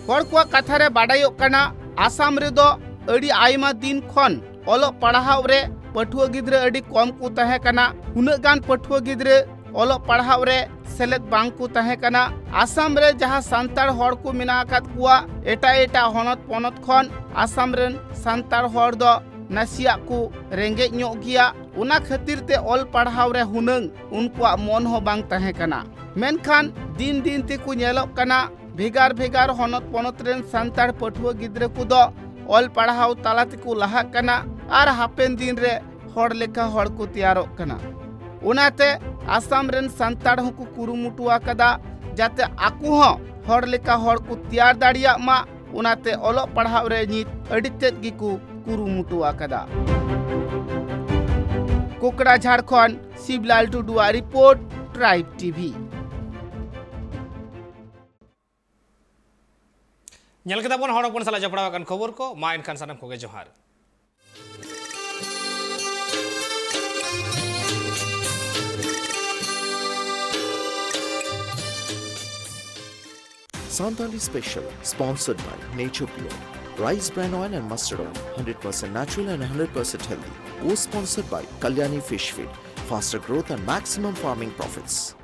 ᱦᱚᱲ ᱠᱚᱣᱟᱜ ᱠᱟᱛᱷᱟ ᱨᱮ ᱵᱟᱰᱟᱭᱚᱜ ᱠᱟᱱᱟ, ᱟᱥᱟᱢ ᱨᱮᱫᱚ ᱟᱹᱰᱤ ᱟᱭᱢᱟ ᱫᱤᱱ ᱠᱷᱚᱱ ᱚᱞᱚᱜ ᱯᱟᱲᱦᱟᱣ ᱨᱮ ᱯᱟᱹᱴᱷᱩᱣᱟᱹ ᱜᱤᱫᱽᱨᱟᱹ ᱟᱹᱰᱤ ᱠᱚᱢ ᱠᱚ ᱛᱟᱦᱮᱸ ᱠᱟᱱᱟ᱾ ᱩᱱᱟᱹᱜ ᱜᱟᱱ ᱯᱟᱹᱴᱷᱩᱣᱟᱹ ᱜᱤᱫᱽᱨᱟᱹ ᱚᱞᱚᱜ ᱯᱟᱲᱦᱟᱣ ᱨᱮ ᱥᱮᱞᱮᱫ ᱵᱟᱝ ᱠᱚ ᱛᱟᱦᱮᱸ ᱠᱟᱱᱟ᱾ ᱟᱥᱟᱢ ᱨᱮ ᱡᱟᱦᱟᱸ ᱥᱟᱱᱛᱟᱲ ᱦᱚᱲ ᱠᱚ ᱢᱮᱱᱟᱜ ᱟᱠᱟᱫ ᱠᱚᱣᱟ, ᱮᱴᱟᱜ ᱮᱴᱟᱜ ᱦᱚᱱᱚᱛ ᱯᱚᱱᱚᱛ ᱠᱷᱚᱱ ᱟᱥᱟᱢ ᱨᱮᱱ ᱥᱟᱱᱛᱟᱲ ᱦᱚᱲ ᱫᱚ ᱱᱟᱥᱮᱭᱟᱜ ᱠᱚ ᱨᱮᱸᱜᱮᱡ ᱧᱚᱜ ᱜᱮᱭᱟ᱾ ᱚᱱᱟ ᱠᱷᱟᱹᱛᱤᱨ ᱛᱮ ᱚᱞ ᱯᱟᱲᱦᱟᱣ ᱨᱮ ᱦᱩᱱᱟᱹᱝ ᱩᱱᱠᱩᱣᱟᱜ ᱢᱚᱱ ᱦᱚᱸ ᱵᱟᱝ ᱛᱟᱦᱮᱸ ᱠᱟᱱᱟ᱾ ᱢᱮᱱᱠᱷᱟᱱ ᱫᱤᱱ ᱫᱤᱱ ᱛᱮᱠᱚ ᱧᱮᱞᱚᱜ ᱠᱟᱱᱟ, ᱵᱷᱮᱜᱟᱨ ᱵᱷᱮᱜᱟᱨ ᱦᱚᱱᱚᱛ ᱯᱚᱱᱚᱛ ᱨᱮᱱ ᱥᱟᱱᱛᱟᱲ ᱯᱟᱹᱴᱷᱩᱣᱟᱹ ᱜᱤᱫᱽᱨᱟᱹ ᱠᱚᱫᱚ ᱚᱞ ᱯᱟᱲᱦᱟᱣ ᱛᱟᱞᱟ ᱛᱮᱠᱚ ᱞᱟᱦᱟᱜ ᱠᱟᱱᱟ ᱟᱨ ᱦᱟᱯᱮᱱ ᱫᱤᱱ ᱨᱮ ᱦᱚᱲ ᱞᱮᱠᱟ ᱦᱚᱲ ᱠᱚ ᱛᱮᱭᱟᱨᱚᱜ ᱠᱟᱱᱟ᱾ ᱚᱱᱟᱛᱮ ᱟᱥᱟᱢ ᱨᱮᱱ ᱥᱟᱱᱛᱟᱲ ᱦᱚᱸᱠᱚ ᱠᱩᱨᱩᱢᱩᱴᱩ ᱟᱠᱟᱫᱟ, ᱡᱟᱛᱮ ᱟᱠᱚ ᱦᱚᱸ ᱦᱚᱲ ᱞᱮᱠᱟ ᱦᱚᱲ ᱠᱚ ᱛᱮᱭᱟᱨ ᱫᱟᱲᱮᱭᱟᱜ ᱢᱟ᱾ ᱚᱱᱟᱛᱮ ᱚᱞᱚᱜ ᱯᱟᱲᱦᱟᱣ ᱨᱮ ᱱᱤᱛ ᱟᱹᱰᱤ ᱛᱮᱫ ᱜᱮᱠᱚ ᱠᱩᱨᱩᱢᱩᱴᱩ ᱟᱠᱟᱫᱟ᱾ ᱠᱳᱠᱲᱟᱡᱷᱟᱲ ᱠᱷᱚᱱ ᱥᱤᱵᱞᱟᱞ ᱴᱩᱰᱩᱣᱟᱜ ᱨᱤᱯᱳᱨᱴ, ᱴᱨᱟᱭᱤᱵᱽ ᱴᱤᱵᱷᱤ᱾ ᱧᱮᱞ ᱠᱮᱫᱟ ᱵᱚᱱ ᱦᱚᱲ ᱦᱚᱯᱚᱱ ᱥᱟᱞᱟᱜ ᱡᱚᱯᱲᱟᱣ ᱟᱠᱟᱱ ᱠᱷᱚᱵᱚᱨ ᱠᱚ᱾ ᱢᱟ ᱮᱱᱠᱷᱟᱱ ᱥᱟᱱᱟᱢ ᱠᱚᱜᱮ ᱡᱚᱦᱟᱨ᱾ Santali Special, sponsored by Nature Pure, Rice Bran Oil and Mustard Oil, hundred percent natural and hundred percent healthy. Co-sponsored by Kalyani Fish Feed, faster growth and maximum farming profits.